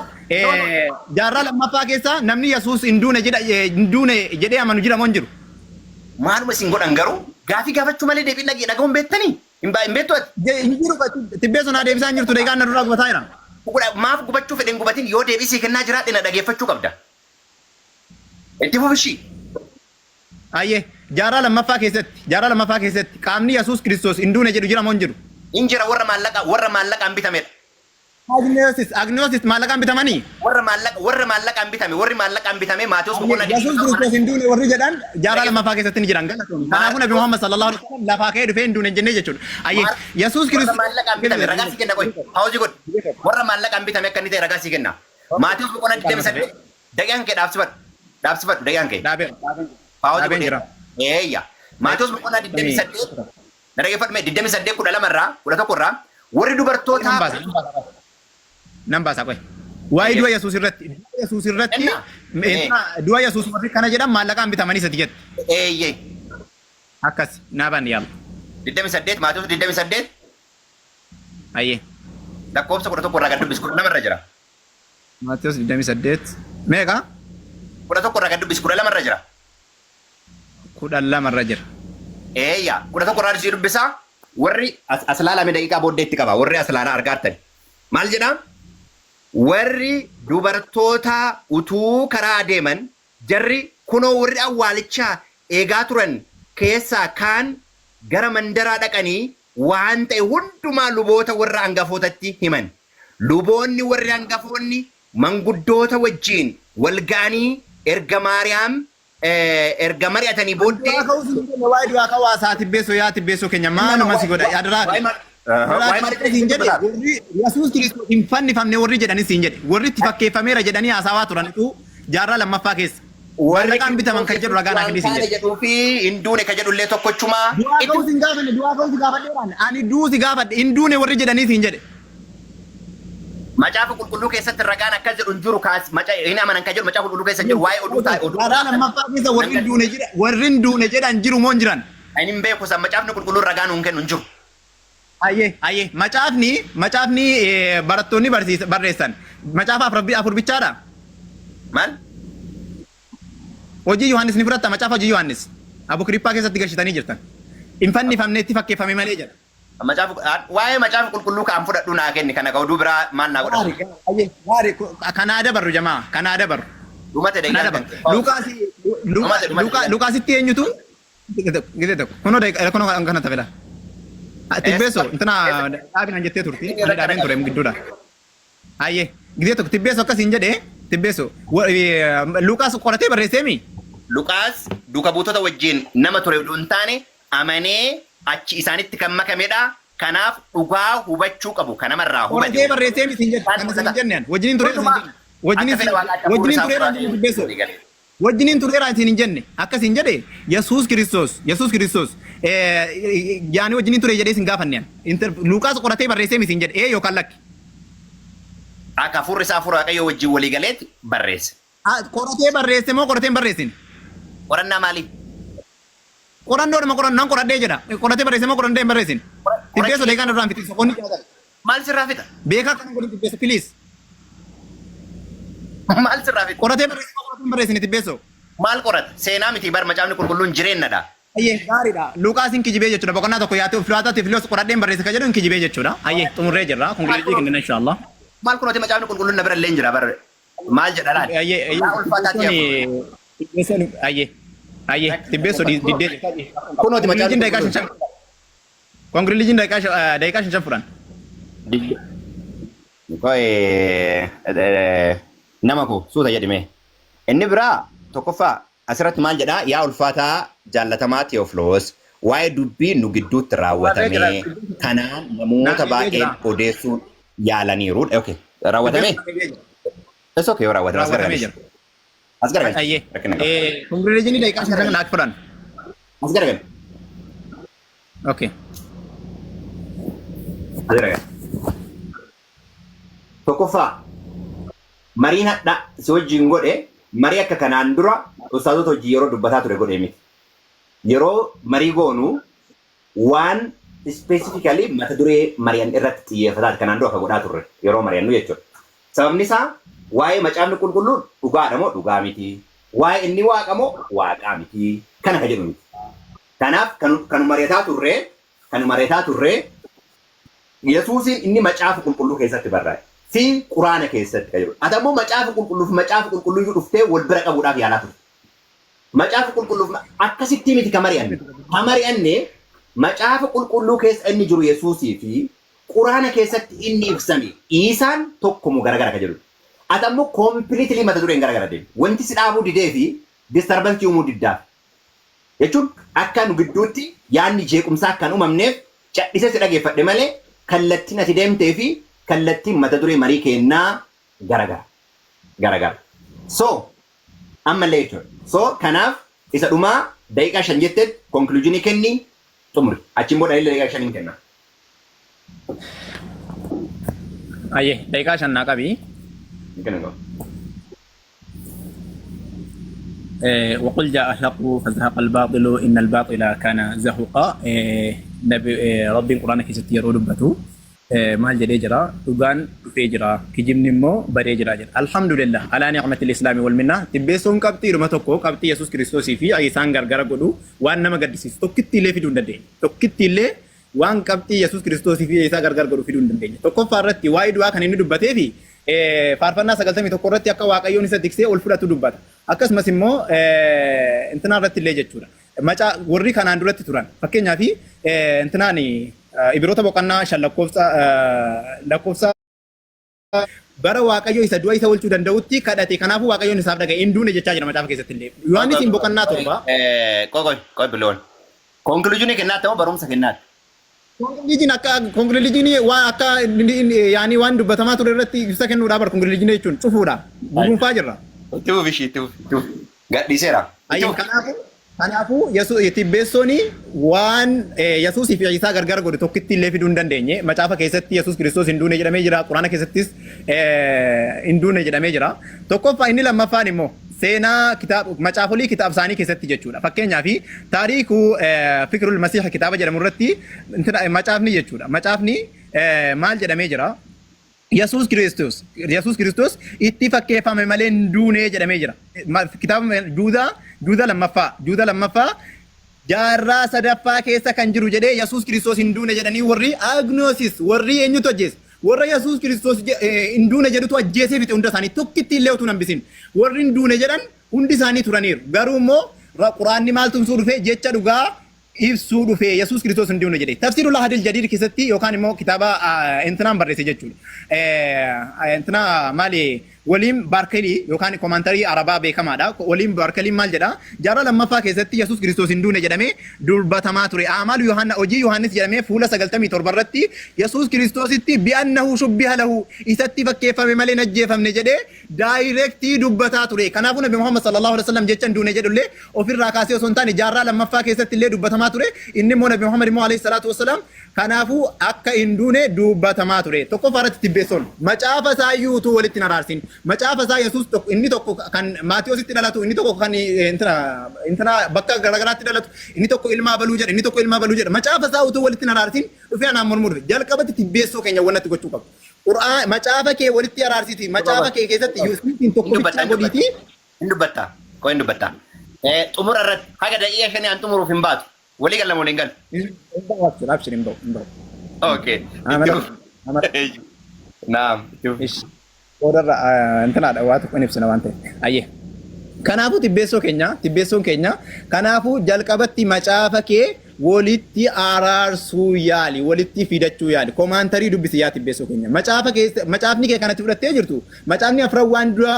jaarraa lammaffaa keessa namni Yesuus hin duune jedha, hin duune jedhee amanu jira moo hin jiru? Maaluma isin godhan garuu, gaafii gaafachuu malee deebiin dhaga'uun beektanii? Hin beektu ati? Hin jiru, Tibbeessoo, naa deebisaa hin jirtu, deegaan na duraa gubataa jira. Maaf gubachuu fedhe hin gubatin, yoo deebii sii kennaa jiraadhe na dhageeffachuu qabda. Itti fufi ishii. Ayyee, jaarraa lammaffaa keessatti qaamni Yesuus Kiristoos hin duune jedhu jira moo hin jiru? Hin jira, warra maallaqaan bitamedha. Agnoosis, Agnoosis maallaqaan bitamanii? Warra maallaqaan bitame, warri maallaqaan bitame Maatewos boqonnaa Yesuus Kiristoos hin duune warri jedhan jaarraa lammaffaa keessatti ni jiran, galatoomii. Kanaafuu Nabi Muhammad sallallahu alaihi wasallam lafaa ka'ee dhufee hin duune hin jennee jechuudha. Ayyee, Yesuus Warra Kiristoos maallaqaan bitame ragaa sii kenna, qoy. Pause godhi. Warra maallaqaan bitame akka inni ta'e ragaa sii kenna. Maatewos boqonnaa 28, daqiiqaan kee dhaabsifadhu. Dhaabsifadhu daqiiqaan kee. Dhaabeen Pause dhaabeen godhi. jira. Eeyya. Maatewos boqonnaa 28, na dhaggeeffadhu mee, 28 12 irraa, 11 irraa, warri dubartootaa Nan baasa, nan baasa. Nan baasa, qoy. Waa'ee du'a Yesuus irratti, du'a Yesuus irratti, du'a Yesuus warri kana jedhan maallaqaan bitamanii sati jette. Eeyyee. Akkas naa baan yaala. 28, Maatewos 28 Ayyee. lakkoofsa 11 irraa gad dubbis, 12 irra jira. Maatewos 28 meeqa? 11 irraa gad dubbis, 12 irra jira. 12 irra jira. Eeyya, 11 irraa sii dubbisaa. Warri as laalame daqiiqaa booddeetti qaba. Warri as laalaa argaattan. Maal jedhaa? Warri dubartoota utuu karaa adeeman, jarri kunoo warri awwaalichaa eegaa turan keessaa kaan gara mandaraa dhaqanii waan ta'e hundumaa luboota warra hangafootatti himan. Luboonni warri hangafoonni manguddoota wajjin wal ga'anii erga Maariyaam erga mari'atanii booddee Du'aa ka'uu siin jenne, waa'ee du'aa ka'uu haasaa, Tibbeessoo, yaa Tibbeessoo keenya, maaluma si godha adaraa. Waa'ee maal Siin jedhe, warri Yesuus Kiristoos hin fannifamne warri jedhanis siin jedhe, warri itti fakkeeffameera jedhanii haasawaa turanitu jaarraa lammaffaa keessa. Warri Maallaqaan bitaman kan jedhu ragaa naa kenni siin waan jedhe. jedhuu fi hin duune ka jedhullee tokkochumaa. Du'aa ka'uu siin gaafanne, du'aa ka'uu si gaafadheeraan, ani du'uu si gaafadhe, hin duune warri jedhanii siin jedhe. Macaafa Qulqulluu keessatti ragaan akkas jedhu hin jiru, kaas maca hin amanan kan jedhu Macaafa Qulqulluu keessa hin jiru, waa'ee oduu taa'e oduu. Jaarraa lammaffaa keessa warri hin duune jira, warri hin duune jedhan jiru moo hin jiran? Ani hin beeku san, Macaafni Qulqulluun ragaa nuun kennu hin jiru. Ayyee, ayyee, macaafni barattoonni barsiisa barreessan macaafa afur afur bichaadha. Maal? Hojii Yohaannis ni fudhatta? Macaafa Hojii Yohaannis Abukirippaa keessatti gashitanii jirtan. Hin fannifamne, itti fakkeeffame malee jedha. Macaafa, waa'ee Macaafa Qulqulluu kan fudhadhu naa kenni, kana oduu biraa maal naa godhatu? Gaarii, ayyee, gaarii, kanaa dabarru jamaa, kanaa dabarru. Dhumate Kanaa daqiiqaan dabarru. Luqaas Dhumate, dhumate. Luqaasitti eenyutu? Gite tokko. Kunoo daqiiqaa kunoo kana tafela. Tibbeessoo intina dhaabinaan jettee turti. Ani dhaabeen ture gidduudha. Ayyee, gite tokko, Tibbeessoo, akkasiin jedhee, Tibbeessoo, Luqaas qoratee barreesseemi? Luqaas duuka buutota wajjin nama ture oduu hin taane, amanee achi isaanitti kan makamedha. Kanaaf dhugaa hubachuu qabu kanamarraa Qoratee hubate. barreesseemi siin jedhe. Kana siin jenne ani. Wajjiniin tureera siin jenne. Wajjiniin tureera hin jenne, Tibbeessoo. Wajjiniin tureera isin hin jenne. Akkasiin jedhe, Yesuus Kiristoos yaani wajjiniin ture jedhee isin gaafanne ani. Luqaas qoratee barreesseemi siin jedhe, ee yookaan lakki? Akka hafuurri isaa hafuura Waaqayyoo wajjin walii galeetti barreesse. Qoratee barreesse moo qoratee hin barreessine? Qorannaa maalii? Qorannoodhuma qorannaan qoradhee jedha. Qoratee barreesse moo qoratee hin barreessine? Tibbeessoo, deegaan irraan fixi. Soqonni jaatala. Maal sirraa fixa? Beekaa kana godhin, Tibbeessoo, please. Maal sirraa fixa? Qoratee barreesse moo qoratee hin barreessine, Tibbeessoo? Maal qorata? Seenaa miti bar, Macaafni Qulqulluun jireennadha. Ayyee, gaariidha. Luqaas hin kijibee jechuudha. Boqonnaa tokko yaatee Filaataa Tifloos qoradheen barreesse kan jedhu hin kijibee jechuudha. Ayyee, xumurree jirra. Conclusion kennina inshallah. Maal kunooti macaafni qulqulluun na bira illee hin jira bara. Maal jedha laal? Ayyee ayyee. Yaa ulfaataati yaa Tibbeessoon ayyee ayyee tibbeessoo diddee. Kunooti macaafni Congregation daqiiqaa qulqulluun. 5 Congregation daqiiqaa 5 fudhan. Qoy nama koo suuta jedhime. Inni biraa tokkoffaa asirratti maal jedhaa? Yaa ulfaataa jaallatamaa Teofloos, waa'ee dubbii nu gidduutti raawwatame kanaan namoota baay'een odeessuun yaalaniiru. Okay. Raawwatame? It's okay yoo raawwatame as Raawwatamee garagalchi. jira. As garagalchi. Ayyee. Rakkina qaba. Congregation daqiiqaa 5 naaf fudhan. As garagali. Okay. As garagali. Tokkoffaa, mariin hadha si wajjin godhe marii akka kanaan dura ustaazota hojii yeroo dubbataa ture godhe miti. Yeroo marii goonu waan specifically mata duree mari'an irratti xiyyeeffataati kanaan dura akka godhaa turre yeroo mari'annu jechuudha. Sababni isaa waa'ee macaafni qulqulluun dhugaadha moo dhugaa miti? Waa'ee inni waaqa moo waaqaa miti? Kana ka jedhu miti. Kanaaf kan mari'ataa turre Yesuusiin inni macaafa qulqulluu keessatti barraa'e fi quraana keessatti kan jedhu. Ati ammoo macaafa qulqulluu fi macaafa qulqulluu iyyuu dhuftee wal bira qabuudhaaf yaalaa turte. Macaafa qulqulluu akkasitti miti ka mari'anne. Ka mari'anne macaafa qulqulluu keessa inni jiru Yesuusii fi quraana keessatti inni ibsame Iisaan tokko moo garagara ka jedhu. Ati ammoo completely mata dureen garagara deemu. Wanti si dhaabuu didee fi disturbance uumuu diddaaf. Jechuun akka nu gidduutti yaadni jeequmsaa akka hin uumamneef cadhisee si dhageeffadhe malee kallattiin ati deemtee fi kallattiin mata duree marii kennaa garagara. Garagara. So ammallee jechuudha. So kanaaf isa dhumaa daqiiqaa 5 jettetti conclusionii kenni, xumuri. Achiin booda illee daqiiqaa 5n kenna. Ayyee, daqiiqaa 5 naa qabi. Kenna qabu. وقل جاء الحق فزهق الباطل إن الباطل كان زهوقا. نبي ربي القرآن keessatti yeroo dubbatu maal jedhee jira? Dhugaan dhufee jira, kijibni immoo badee jira jedha. الحمد لله على نعمة الإسلام والمنة. Tibbeessoon qabxii dhuma tokko, qabxii Yesuus Kiristoosii fi isaan gargara godhu waan nama gaddisiisu tokkitti illee fiduu hin dandeenye. Tokkitti illee waan qabxii Yesuus Kiristoosii fi isaa gargar godhu fiduu hin dandeenye. Tokkoffaa irratti waa'ee du'aa kan inni dubbatee fi faarfannaa 91 irratti akka Waaqayyoon isa tiksee ol fudhatu dubbata. Akkasumas immoo intinaa irratti illee jechuudha. Macaa warri kanaan duratti turan, fakkeenyaaf intinaan Ibiroota boqonnaa 5 lakkoofsa bara Waaqayyo isa du'a isa oolchuu danda'utti kadhate, kanaafuu Waaqayyoon isaaf dhaga'e, hin duune jechaa jira macaafa keessatti illee. Yohaannisiin boqonnaa 7. Qoy qoy biloon. Conclusionii kennaatti moo barumsa kennaatti? Conclusion akka conclusionii waan akka yaani waan dubbatamaa ture irratti ibsa kennuudha bar. Conclusionii jechuun cufuudha. Guduunfaa jirra. Itti fufi ishii, itti fufi, itti fufi. Gadhiiseera. Ayyee, kanaafuu Tibbeessoon waan Yesuusii fi Isaa gargar godhu tokkitti illee fiduu hin dandeenye. Macaafa keessatti Yesuus Kiristoos hin duune jedhamee jira. Quraana keessattis hin duune jedhamee jira. Tokkoffaa. Inni lammaffaan immoo seenaa kitaaba macaafolii kitaaba isaanii keessatti jechuudha. Fakkeenyaaf taariikuu Fikirul Masiih kitaaba jedhamu irratti macaafni jechuudha. Macaafni maal jedhamee jira? Yesuus Kiristoos itti fakkeeffame malee hin duune jedhamee jira. Kitaaba Juudaa lammaffaa jaarraa sadaffaa keessa kan jiru jedhee Yesuus Kiristoos hin duune jedhanii warri Agnosis, warri eenyutu ajjeese? Warra Yesuus Kiristoos hin duune jedhutu ajjeesee fixe hunda isaanii, tokkitti illee utuu hin hambisin. Warri hin duune jedhan hundi isaanii turaniiru. Garuu immoo Quraanni maal tumsuu dhufe? Jecha dhugaa ibsuu dhufe, Yesuus Kiristoos hin duune jedhe. Tafsiirul Ahadil Jadiid keessatti yookaan immoo kitaaba intinaan barreesse jechuudha. Intina maali, Waliim Baarkelii yookaan commentary Arabaa beekamaadha. Waliim Baarkeliin maal jedha? Jaarraa lammaffaa keessatti Yesuus Kiristoos hin duune jedhamee dubbatamaa ture. Amaal Yohaanna, hojii Yohaannis jedhamee fuula 97 irratti Yesuus Kiristoositti بأنه شبه له, isatti fakkeeffame malee hin ajjeefamne jedhee directly dubbataa ture. Kanaafuu Nabi Muhammad صلى الله عليه وسلم jecha hin duune jedhullee ofirraa kaasee osoo hin taane jaarraa lammaffaa keessatti illee dubbatamaa ture. Inni immoo Nabi Muhammad immoo عليه الصلاة والسلام kanaafuu akka hin duune dubbatamaa ture. Tokkoffaa irratti Tibbeessoon macaafa isaa iyyuu utuu walitti hin araarsin. Macaafa isaa Yesuus tokko, inni tokko kan Maatiyositti dhalatu, inni tokko kan intina bakka garaagaraatti dhalatu, inni tokko ilma abaluu jedha, inni tokko ilma abaluu jedha. Macaafa isaa utuu walitti hin araarsin dhufee anaan mormuu dhufe. Jalqabatti Tibbeessoo keenya wannatti gochuu qabu. Qur'aan macaafa kee walitti araarsiti. Macaafa kee keessatti Yesuusin tokko Hin bichaa godhiiti. Hin dubbatta. Koo hin dubbatta. Xumura irratti haga daqiiqa 5 an xumuruuf hin baatu. Walii galla moo waliin galu? Hin bahu, abshir, hin bahu, hin bahu. Okay. Amala. Naam. Itti fufi. Ish. Boodarra intanaadha waa tokko hin ibsina waan ta'eef. Ayyee. Kanaafuu tibbeessoo keenya, tibbeessoon keenya, kanaafuu jalqabatti macaafa kee walitti araarsuu yaali, walitti fidachuu yaali. Commentary dubbisi yaa tibbeessoo keenya. Macaafa kee, macaafni kee kanatti fudhattee jirtu, macaafni afran waan dura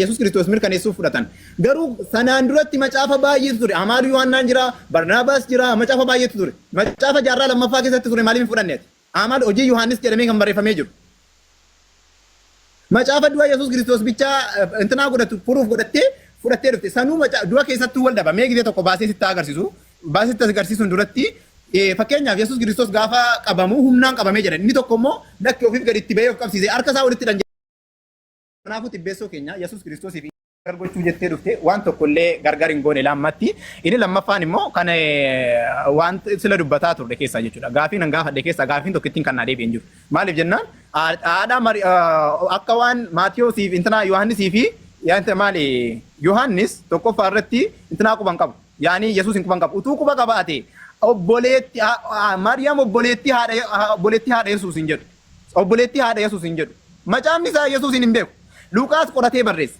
Yesuus Kiristoos mirkaneessuuf fudhatan. Garuu sanaan duratti macaafa baay'eetu ture. Amaalu Yohaannaan jira, Barnaabaas jira, macaafa baay'eetu ture. Macaafa jaarraa lammaffaa keessatti ture maaliif hin fudhanne ati? Amaal hojii Yohaannis jedhamee kan barreeffamee jiru. Macaafa du'a Yesuus Kiristoos bichaa intinaa godhatu furuuf godhattee fudhattee dhufte. Sanuu du'a keessattuu wal dhaba. Mee gizee tokko baasee sitti agarsiisu. Baasee sitti agarsiisuun duratti fakkeenyaaf Yesuus Kiristoos gaafa qabamu humnaan qabamee jedha. Inni tokko immoo lakki ofiif gadi itti bahee of qabsiise. Harka isaa walitti hidhan. Kanaafuu tibbeessoo keenya Yesuus Kiristoosiif gargar gochuu jettee dhufte waan tokko illee gargar hin goone lammatti. Inni lammaffaan immoo kan waan sila dubbataa turre keessaa jechuudha. Gaafiin an gaafadhe keessaa gaafiin tokko ittiin kan naa deebi'een jiru. Maaliif jennaan haadha akka waan Maatiyoosiif intinaa Yohaannisii fi maali Yohaannis tokkoffaa irratti intinaa quban qabu. Yaani Yesuus hin quban qabu. Utuu quba qabaate obboleetti Maariyaam obboleettii haadha Yesuus hin jedhu. Obboleettii haadha Yesuus hin jedhu. Macaafni isaa Yesuusiin hin beeku. Luqaas qoratee barreesse.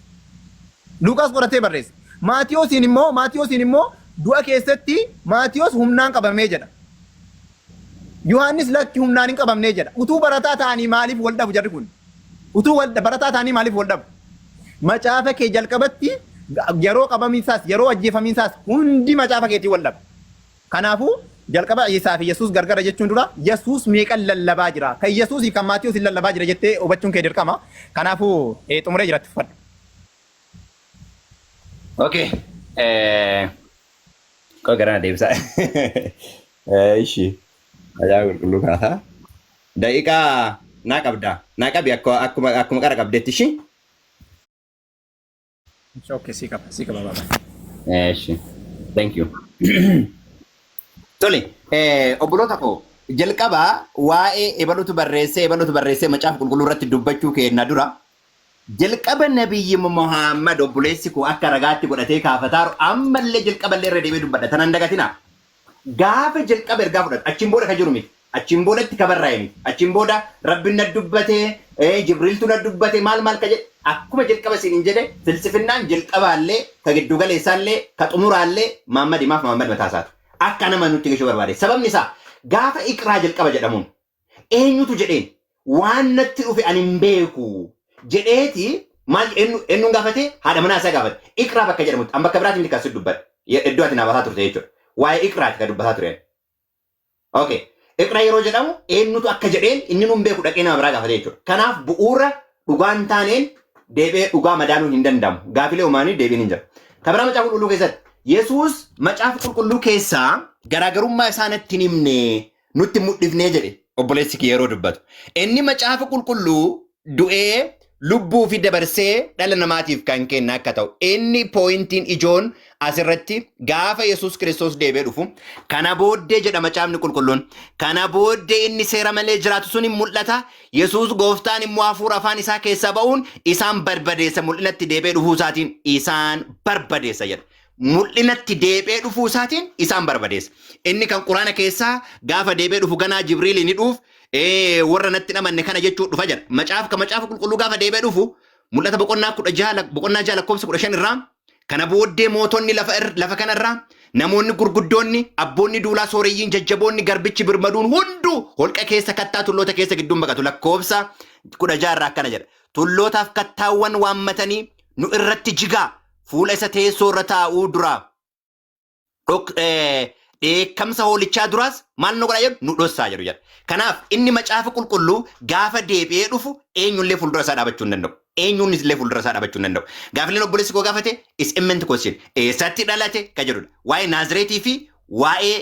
Luqaas qoratee barreesse. Maatiyoosiin immoo du'a keessatti Maatiyoos humnaan qabamee jedha. Yohaannis lakki humnaan hin qabamnee jedha. Utuu barataa ta'anii maaliif wal dhabu jarri kun? Utuu wal barataa ta'anii maaliif wal dhabu? Macaafa kee jalqabatti yeroo qabamiinsaas yeroo ajjeefamiinsaas hundi macaafa keetii wal dhaba. Kanaafuu jalqaba Isaa fi Yesuus gargara jechuun dura Yesuus meeqan lallabaa jira? Kan Yesuusii kan Maatiyoos hin lallabaa jira jettee hubachuun kee dirqama. Kanaafuu xumuree jiratti fudhadhu. Okay. Koo gara na deebisaa. Ishi. Macaafa qulqulluu kaasaa. Daqiiqaa naa qabda. Naa qabi akkuma qara qabdeetti ishi. Okay, sii qaba, sii qaba baba. Ishi. Thank you. Tole, obboloota koo, jalqabaa waa'ee ebalutu barreessee macaafa qulqulluu irratti dubbachuu keenna dura jalqaba nabiyyi Muhammad obboleessi koo akka ragaatti godhatee kaafataaru ammallee jalqaballee irra deebi'ee dubbadha. Tanan dagatinaa. Gaafa jalqaba ergaa fudhatu achiin booda ka jiru miti. Achiin boodatti ka barraa'e miti. Achiin booda Rabbi na dubbate, Jibriiltu na dubbate, maal maal ka jedhe akkuma jalqaba siin hin jedhe filsifinnaan jalqabaallee ka giddu galeessaallee ka xumuraallee Muhammad himaaf Muhammad mataa isaati. Akka nama nutti gashuu barbaade. Sababni isaa gaafa iqraa jalqaba jedhamuun eenyutu jedheen waan natti dhufe ani hin beeku jedheeti maal eenyuun gaafate? Haadha manaa isaa gaafate. Iqraa bakka jedhamutti an bakka biraatiin kan dubbadhe iddoo ati naa baasaa turte jechuudha. Waa'ee iqraati kan dubbataa ture. Okay. Iqra yeroo jedhamu eenyutu akka jedheen inni nun beeku dhaqee nama biraa gaafate jechuudha. Kanaaf bu'uura dhugaan taaneen deebi'ee dhugaa madaaluun hin danda'amu. Gaafilee uumaanii deebiin hin jiru. Kan biraa macaafa qulqulluu keessatti Yesuus macaafa qulqulluu keessaa garaagarummaa isaa natti hin himne, nutti mul'ifnee jedhe obboleessi kiyya yeroo dubbatu. Inni macaafa qulqulluu du'ee lubbuu fi dabarsee dhala namaatiif kan kenna akka ta'u. Inni pointiin ijoon asirratti gaafa Yesuus Kiristoos deebi'ee dhufu kana booddee jedha macaafni qulqulluun. Kana booddee inni seera malee jiraatu sun hin mul'ata. Yesuus gooftaan immoo hafuura afaan isaa keessaa ba'uun isaan barbadeessa, mul'inatti deebi'ee dhufuu isaatiin isaan barbadeessa jedha. Mul'inatti deebi'ee dhufuu isaatiin isaan barbadeessa. Inni kan quraana keessaa gaafa deebi'ee dhufu ganaa Jibriil ni dhuuf warra natti hin amanne kana jechuun dhufa jedha. Macaafa kan macaafa qulqulluu gaafa deebi'ee dhufu mul'ata boqonnaa 16 boqonnaa 6 lakkoofsa 15 irraa kana booddee mootonni lafa kanarraa, namoonni gurguddoonni, abboonni duulaa, sooreyyiin jajjaboonni, garbichi birmaduun hunduu holqa keessa, kattaa tulloota keessa gidduun baqatu. Lakkoofsa 16 irraa akkana jedha. Tullootaaf kattaawwan waammatanii nu irratti jigaa, fuula isa teessoo irra taa'uu duraa dheekkamsa hoolichaa duraas maal nu godhaa jedhu, nu dhossaa jedhu jedha. Kanaaf inni macaafa qulqulluu gaafa deebi'ee dhufu eenyullee fuuldura isaa dhaabachuu hin danda'u. Eenyuun illee fuuldura isaa dhaabachuu hin danda'u. Gaafileen obboleessi koo gaafate is imminent question. Eessatti dhalate ka jedhudha. Waa'ee Naazireetii fi waa'ee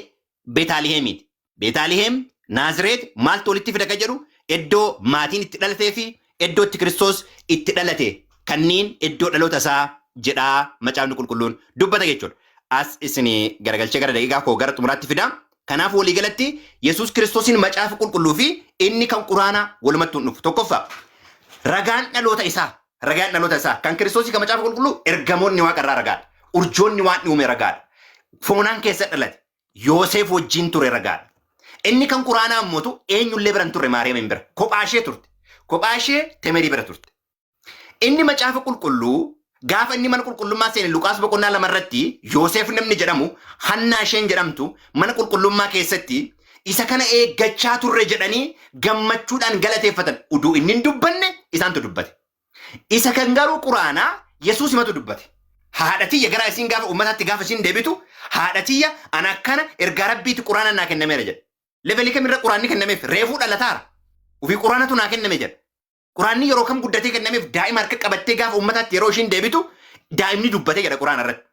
Beetaaliheemiiti. Beetaaliheem, Naazireet maaltu walitti fida ka jedhu, iddoo maatiin itti dhalatee fi iddoo itti Kiristoos itti dhalate kanneen iddoo dhaloota isaa jedhaa macaafni qulqulluun dubbata jechuudha. As isinii garagalchee gara daqiiqaa koo gara xumuraatti fida. Kanaaf waliigalatti Yesuus Kiristoosiin macaafa qulqulluu fi inni kan quraanaa walumatti hin dhufu. Tokkoffaa, ragaan dhaloota isaa kan Kiristoosii kan macaafa qulqulluu ergamoonni waaqa irraa ragaadha. Urjoonni waan uume ragaadha. Foonaan keessa dhalate. Yoosef wajjin ture ragaadha. Inni kan quraanaa ammootu eenyullee bira hin turre, Maariyaam hin bira. Kophaa ishee turte. Kophaa ishee temerii bira turte. Inni macaafa qulqulluu gaafa inni mana qulqullummaa seene Luqaas boqonnaa 2 irratti Yoosef namni jedhamu Hannaa isheen jedhamtu mana qulqullummaa keessatti isa kana eeggachaa turre jedhanii gammachuudhaan galateeffatan. Uduu inni hin dubbanne isaantu dubbate. Isa kan garuu Quraanaa Yesuus himatu dubbate. Haadha tiyya gara isiin gaafa ummataatti gaafa isiin deebitu haadha tiyya ana akkana ergaa rabbiiti Quraana naa kennameera jedhe. Levelii kamirra Quraanni kennameef reefuu dhalataara. Ufii Quraanatu naa kenname jedhe. Quraanni yeroo kam guddatee kennameef daa'ima harka qabattee gaafa ummataatti yeroo ishiin deebitu daa'imni dubbate jedha Quraana irratti.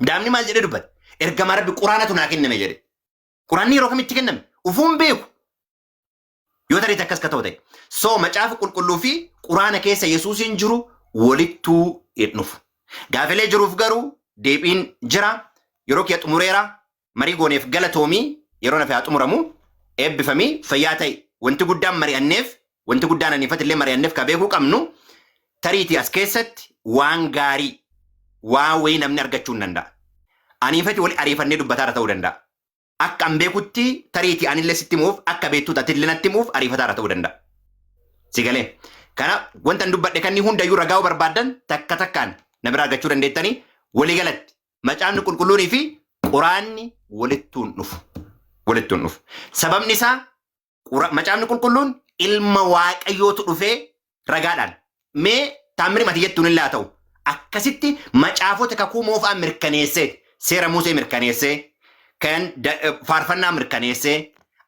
Daa'imni maal jedhee dubbate? Ergamaa rabbi Quraanatu naa kenname jedhe. Quraanni yeroo kamitti kenname? Ufuun beeku. Yoo tarii akkas ka ta'u ta'e. So macaafa qulqulluu fi quraana keessa Yesuusiin jiru walittuu hin dhufu. Gaafilee jiruuf garuu deebiin jira. Yeroo kiyya xumureera. Marii gooneef galatoomii yeroo nafe haa xumuramu. Eebbifamii fayyaa ta'i. Wanti guddaan mari'anneef wanti guddaan aniifatillee mari'anneef ka beekuu qabnu tariitii as keessatti waan gaarii waan wayii namni argachuu hin danda'a. Aniifati wali ariifannee dubbataara ta'uu danda'a. Akka an beekutti tariitii anillee sitti himuuf akka beektuutti atillee natti himuuf ariifataarra ta'uu danda'a. Si galee. Kana wanta an dubbadhe kanni hundayyuu ragaa yoo barbaaddan takka takkaan na biraa argachuu dandeettanii walii galatti macaafni qulqulluunii fi quraanni walittuun dhufu. Walittuun dhufu. Sababni isaa Macaafni qulqulluun ilma waaqayyootu dhufee ragaadhaan mee taammiri mati jettuun illee haa ta'u akkasitti macaafota kakuu moofaa mirkaneessee seera Musee mirkaneessee kan faarfannaa mirkaneessee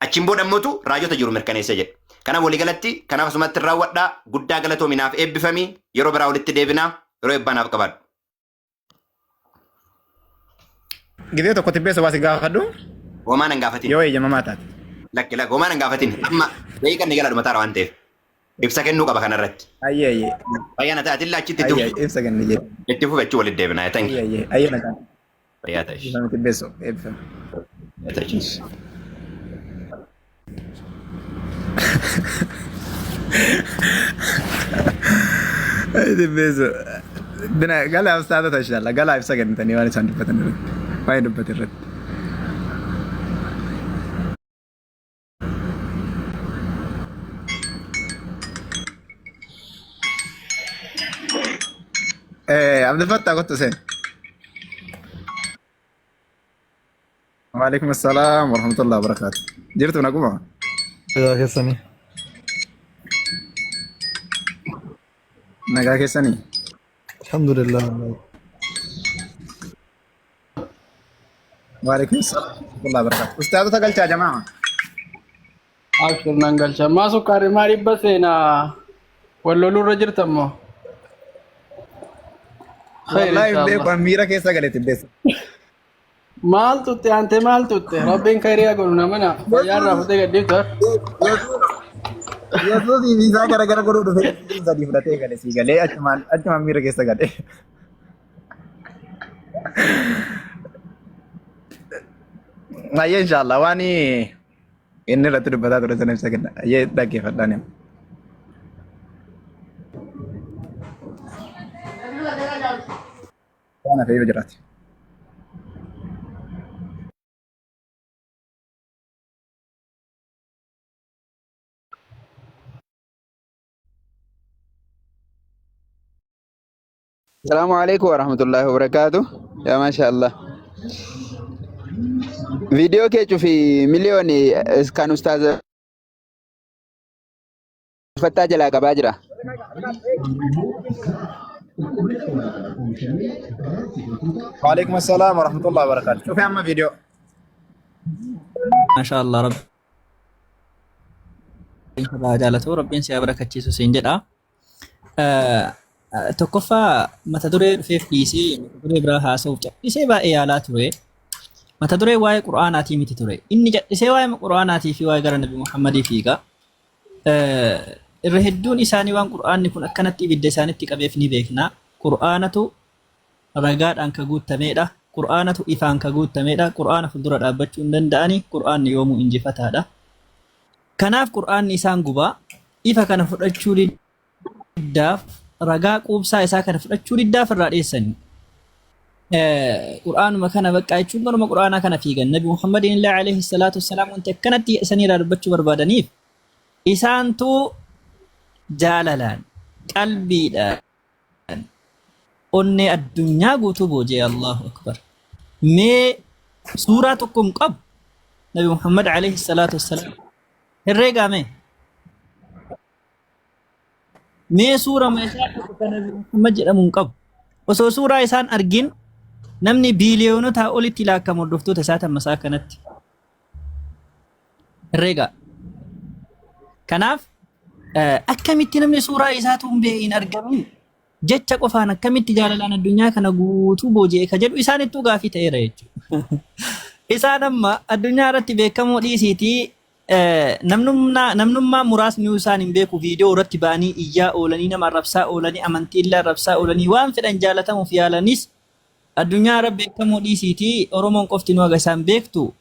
achiin booda immoo raajota jiru mirkaneessee jedhe. Kanaaf waliigalatti kanaaf asumatti raawwadhaa guddaa galatoomi naaf eebbifami yeroo biraa walitti deebinaa yeroo eebbaa naaf qabaadhu. Gizee tokko tibbeessa waa si gaafadhu Homaa nan gaafatin. yoo eeyyamamaa taate. Lakki lakki homaa nan gaafatin. Amma daqiiqaan ni gala dhumataara waan ta'eef. Ibsa kennuu qaba kanarratti. Ayyee ayyee. Fayyaa na ta'e atilla achitti itti Ayyee fufi. ibsa kenni jedhe. Itti fufi achi walitti deebina. Thank Ayyee you. ayyee ayyee nagaan. Fayyaa ta'e. Eebbifame tibbeessoo eebbifame. Fayyaa ta'e. Tibbeessoo. Dina gala ibsaa ta'e inshallah gala ibsa kennitanii waan isaan dubbatan irratti. Waan dubbatan irratti. Abdul Fattah kottu seen. Waalaikum assalam warahmatullahi wabarakatuh. Jirtu naguma? Nagaa keessanii. Nagaa keessanii? Alhamdulillah. Waalaikum assalam warahmatullahi wabarakatuh. Ustaadota galchaa jamaa. Abshir nan galcha. Maa sukkaarri maa dhibba seenaa wal lolurra jirtan moo? Khayr Wallahi hin beeku inshallah. an miira keessa gale tibbeessa. Maal tutte aantee maal tutte? Rabbiin khayrii haa godhu namana. Fayyaa irraa futee gadhiiftu har. Yesuus isaa gara gara godhuu dhufee sadii fudhatee gale sii galee achumaan achumaan miira keessa gale. Ayyee inshallah waan inni irratti dubbataa ture sana ibsa kenna. Ayyee dhaggeeffadhaa nama. Waan hafe yoo jiraate. Assalamu alaikum warahmatullahi wabarakatuh. Ya masha Allah. Viidiyoo kee cufi miliyooni kan ustaaza Fattaa jalaa qabaa jira. Waalaikum assalam warahmatullahi wabarakatuh. Cufi amma viidiyoo. Maashaa Allah rabbiin sirraa jaalatu rabbiin si haa barakachiisu siin jedha. Tokkoffaa mata duree dhufeef dhiisee mata duree biraa haasa'uuf callisee baay'ee yaalaa ture. Mata duree waa'ee Qur'aanaatii miti ture. Inni callisee waa'ee Qur'aanaatii fi waa'ee gara Nabi Muhammadii fiiga. Irra hedduun isaanii waan Qur'aanni kun akkanatti ibidda isaanitti qabeef ni beekna. Qur'aanatu ragaadhaan ka guuttameedha. Qur'aanatu ifaan ka guuttameedha. Qur'aana fuuldura dhaabbachuu hin danda'ani. Qur'aanni yoomuu injifataadha. Kanaaf Qur'aanni isaan guba. Ifa kana fudhachuu diddaaf ragaa quubsaa isaa kana fudhachuu diddaaf irraa dheessani. Qur'aanuma kana baqqaa jechuun garuma Qur'aanaa kana fiigan. Nabi Muhammadiin illee alayhi salaatu wassalaam wanti akkanatti isanii irraa dubbachuu barbaadaniif isaantu Jaalalaan, qalbiidhaan, onnee addunyaa guutuu booji'e. Allahu akbar. Mee suuraa tokko hin qabu Nabi Muhammad alayhi salaatu wassalaam. Herreegaa mee? Mee suura isaa tokko kan Nabi Muhammad jedhamu hin qabu. Osoo suuraa isaan argin namni biiliyoonotaa olitti laakkamu hordoftoota isaa tammasaa kanatti. Herreegaa. Kanaaf akkamitti namni suuraa isaatu hin hin argamin jecha qofaan akkamitti jaalalaan addunyaa kana guutuu booji'e ka jedhu isaanittuu gaafii ta'eera jechuudha. Isaan amma addunyaa irratti beekamoo dhiisiitii namnummaa muraasni isaan hin beeku, viidiyoo irratti ba'anii iyyaa oolanii, nama arrabsaa oolanii, amantii illee arrabsaa oolanii, waan fedhan jaalatamuuf yaalanis, addunyaa irra beekamoo dhiisiitii Oromoon qofti nu haga isaan beektu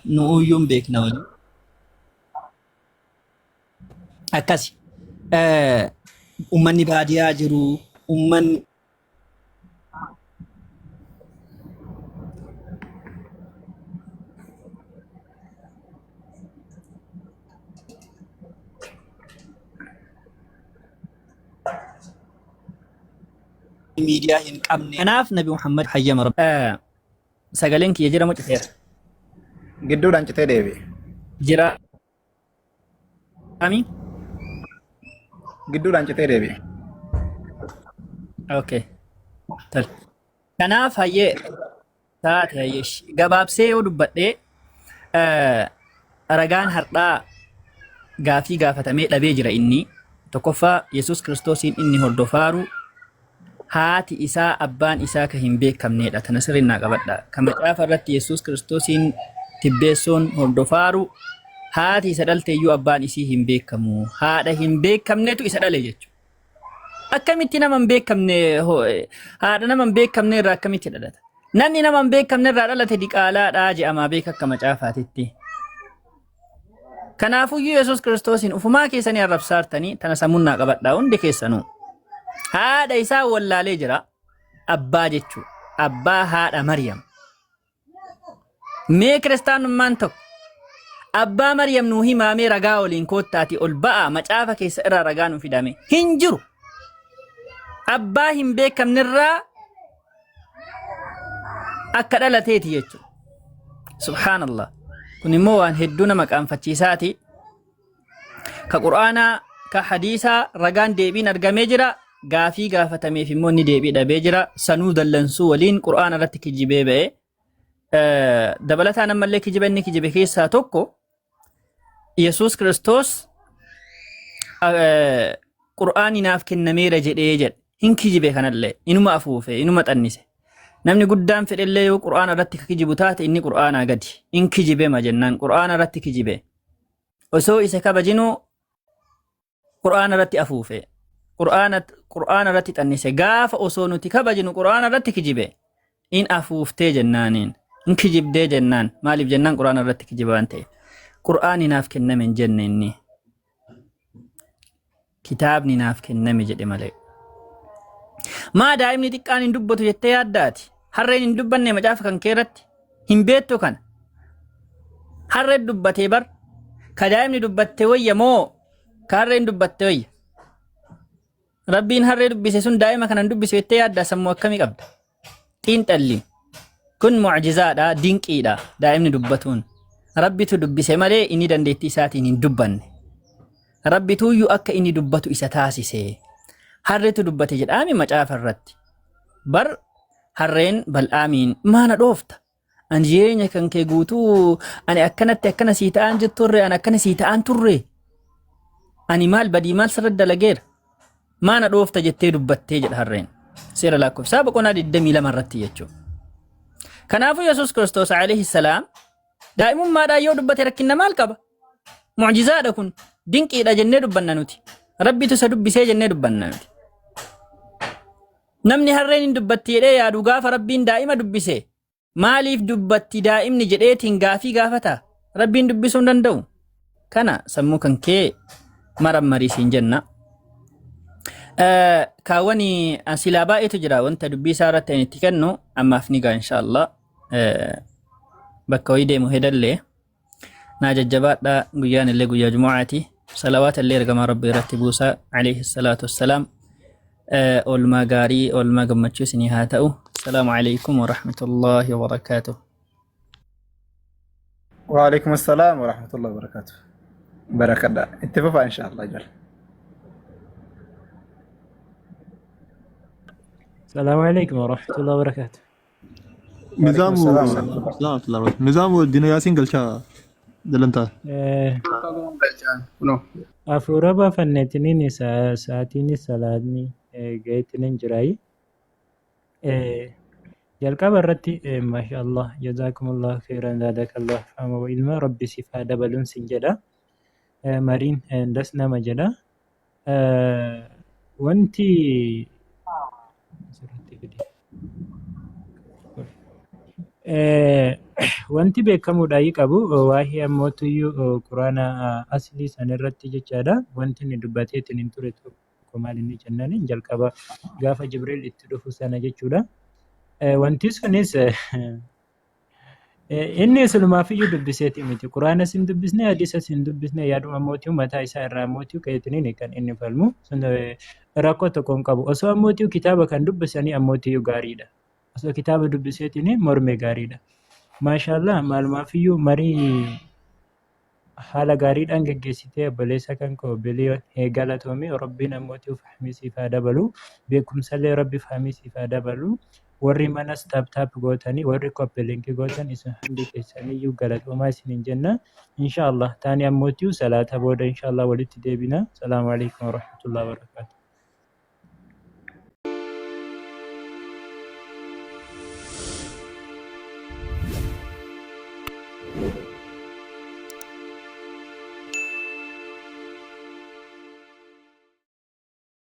nu uyyuu hin beekna waliin. Akkasi. Uummanni baadiyaa jiru, uummanni miidiyaa hin qabne. Kanaaf Nabi Muhammad hayyama Rabbi. Sagaleen kiyya jira moo citeera? Gidduudhaan citee deebi'e. Jira. Ami? Gidduudhaan citee deebi'e. Okay. Tole. Kanaaf hayyee taate hayyee gabaabsee yoo dubbadhee, ragaan har'aa gaafii gaafatamee dhabee jira. Inni tokkoffaa, Yesuus Kiristoosiin inni hordofaaru haati isaa abbaan isaa ka hin beekamnedha. Tana sirriin naa qabadha. Ka macaafa irratti Yesuus Kiristoosiin tibbeessoon hordofaaru haati isa dhalte iyyuu abbaan isii hin beekamu. Haadha hin beekamnetu isa dhale jechuudha. Akkamitti nama hin beekamne, haadha nama hin beekamne irraa akkamitti dhalata? Namni nama hin beekamne irraa dhalate diqaalaadhaa je'amaa beeka akka macaafaatitti. Kanaafuyyuu Yesuus Kiristoosiin ufumaa keessanii arrabsaartanii, tana sammuun naa qabadhaa hundi keessanuu. Haadha isaa wallaalee jira. Abbaa jechuu. Abbaa haadha Maryam. Mee kiristaanummaan tokko abbaa Maryam nuu himaamee, ragaa waliin koottaati ol ba'aa, macaafa keessa irraa ragaa nu fidame hin jiru. Abbaa hin beekamnerraa akka dhalateeti jechuudha. Subhaanallah. Kun immoo waan hedduu nama qaanfachiisaati. Ka Qur'aanaa, ka hadiisaa ragaan deebiin argamee jira. Gaafii gaafatameef immoo inni deebii dhabee jira. Sanuu dallansuu waliin Qur'aana irratti kijibee ba'e. Dabalataan ammallee kijiba inni kijibe keessaa tokko, Yesuus Kiristoos Qur'aani naaf kennameera jedhee jedhe. Hin kijibe kanallee, inuma afuufe, inuma xannise. Namni guddaan fedhellee yoo Qur'aana irratti ka kijibu taate, inni Qur'aanaa gadi. In kijibe ma jennaan, Qur'aana irratti kijibe. Osoo isa kabajinuu Qur'aana irratti afuufe. Qur'aana irratti xannise. Gaafa osoo nuti kabajinu Qur'aana irratti kijibe. In afuuftee jennaaniin. In kijibdee jennaan. Maaliif jennaan, Qur'aana irratti kijiba waan ta'eef. Qur'aani naaf kenname hin jenne inni. Kitaabni naaf kenname jedhe malee. Maa daa'imni xiqqaan hin dubbatu jettee yaaddaati? Harreen hin dubbanne macaafa kan kee irratti? Hin beektu kana. Harreen dubbatee bar. Ka daa'imni dubbatte wayya moo ka harreen dubbatte wayya? Rabbiin harree dubbise sun daa'ima kana hin dubbisu jettee yaaddaa? Sammuu akkamii qabda? Xiinxalli. Kun mu'jizaadha, dinqiidha daa'imni dubbatuun. Rabbitu dubbise malee inni dandeettii isaatiin hin dubbanne. Rabbituuyyuu akka inni dubbatu isa taasise. Harreetu dubbate jedhaami macaafa irratti. Bar harreen Bal'aamiin, "Maana dhoofta? Ani jireenya kan kee guutuu ani akkanatti akkana sii ta'aan jirturre, ani akkana sii ta'aan turre. Ani maal badii maal sirra dalageera? Maana dhoofta?" jettee dubbattee jedha harreen. Seera Lakkoofsaa boqonnaa 22 irratti jechuudha. Kanaafuu Yesuus Kiristoos alayhi salaam daa'imummaadhaan yoo dubbate rakkinna maal qaba? Mu'jizaadha kun, dinqiidha jennee dubbanna nuti. Rabbitu isa dubbisee jennee dubbanna nuti. Namni harreen hin dubbatti jedhee yaadu, gaafa Rabbiin daa'ima dubbise maaliif dubbatti daa'imni jedheetiin gaafii gaafata? Rabbiin dubbisuu hin danda'u. Kana sammuu kan kee marammarii siin jenna. Kaawwani silaa baay'eetu jira, wanta dubbii isaa irratti ani itti kennu ammaaf ni ga'a inshaallah. Bakka wayii deemu hedallee naa jajjabaadha, guyyaan illee guyyaa jumu'aati. Salawaata illee ergamaa Rabbii irratti buusaa alayhi salaatu wassalaam. Oolmaa gaarii, oolmaa gammachuu isinii haa ta'u. Assalaamu alaikum wa rahmatullahi wa barakaatuh. Waalaikum assalam wa rahmatullahi wa barakatuh. Barakadha. Itti fufaa insha Allah jala. السلام عليكم ورحمة الله وبركاته. Waalaikum Nizaamu assalam wa rahmatullah. Salaam Nizaamu Dina Yaasiin galchaa jalantaa. Kunoo. Hafuura baafanneetiniin sa'aatiin salaatni gaheetiniin jiraayi. Jalqaba irratti maasha Allah, jazaakumullahu khairan, zaadakallahu fahma wa ilma, rabbi siif haa dabaluun sin jedha. Mariin das nama jedha. Wanti asirratti fide. Wanti beekamuudhaa qabu waa'ee ammootuyyuu quraana aslii san irratti jechaadha. Wanti inni dubbateetiin hin ture tokko maal inni jennaan, jalqaba gaafa Jibriil itti dhufu sana jechuudha. Wanti sunis inni silumaafiyyuu dubbiseeti miti. Quraanas hin dubbisne, hadiisas hin dubbisne, yaaduma mootii mataa isaa irraa mootii ka'eetiniin kan inni falmu. Sun rakkoo tokko hin qabu. Osoo ammootii kitaaba kan dubbisanii ammootiyyuu gaariidha. Osoo kitaaba dubbiseetiin morme gaariidha. Maashaallah, maalumaafiyyuu marii haala gaariidhaan geggeessitee, obboleessa kan koo Biliyoon, galatoomii. Rabbiin ammootii fahmii siif haa dabalu, beekumsallee rabbi fahmii siif haa dabalu. Warri manas tap tap gootanii, warri copy link gootan, isin hundi keessaniyyuu galatoomaa isiniin jenna. Inshaallah taani ammootii salaata booda inshaallah walitti deebina. Salaamu alaikum warahmatullahi wabarakatuh.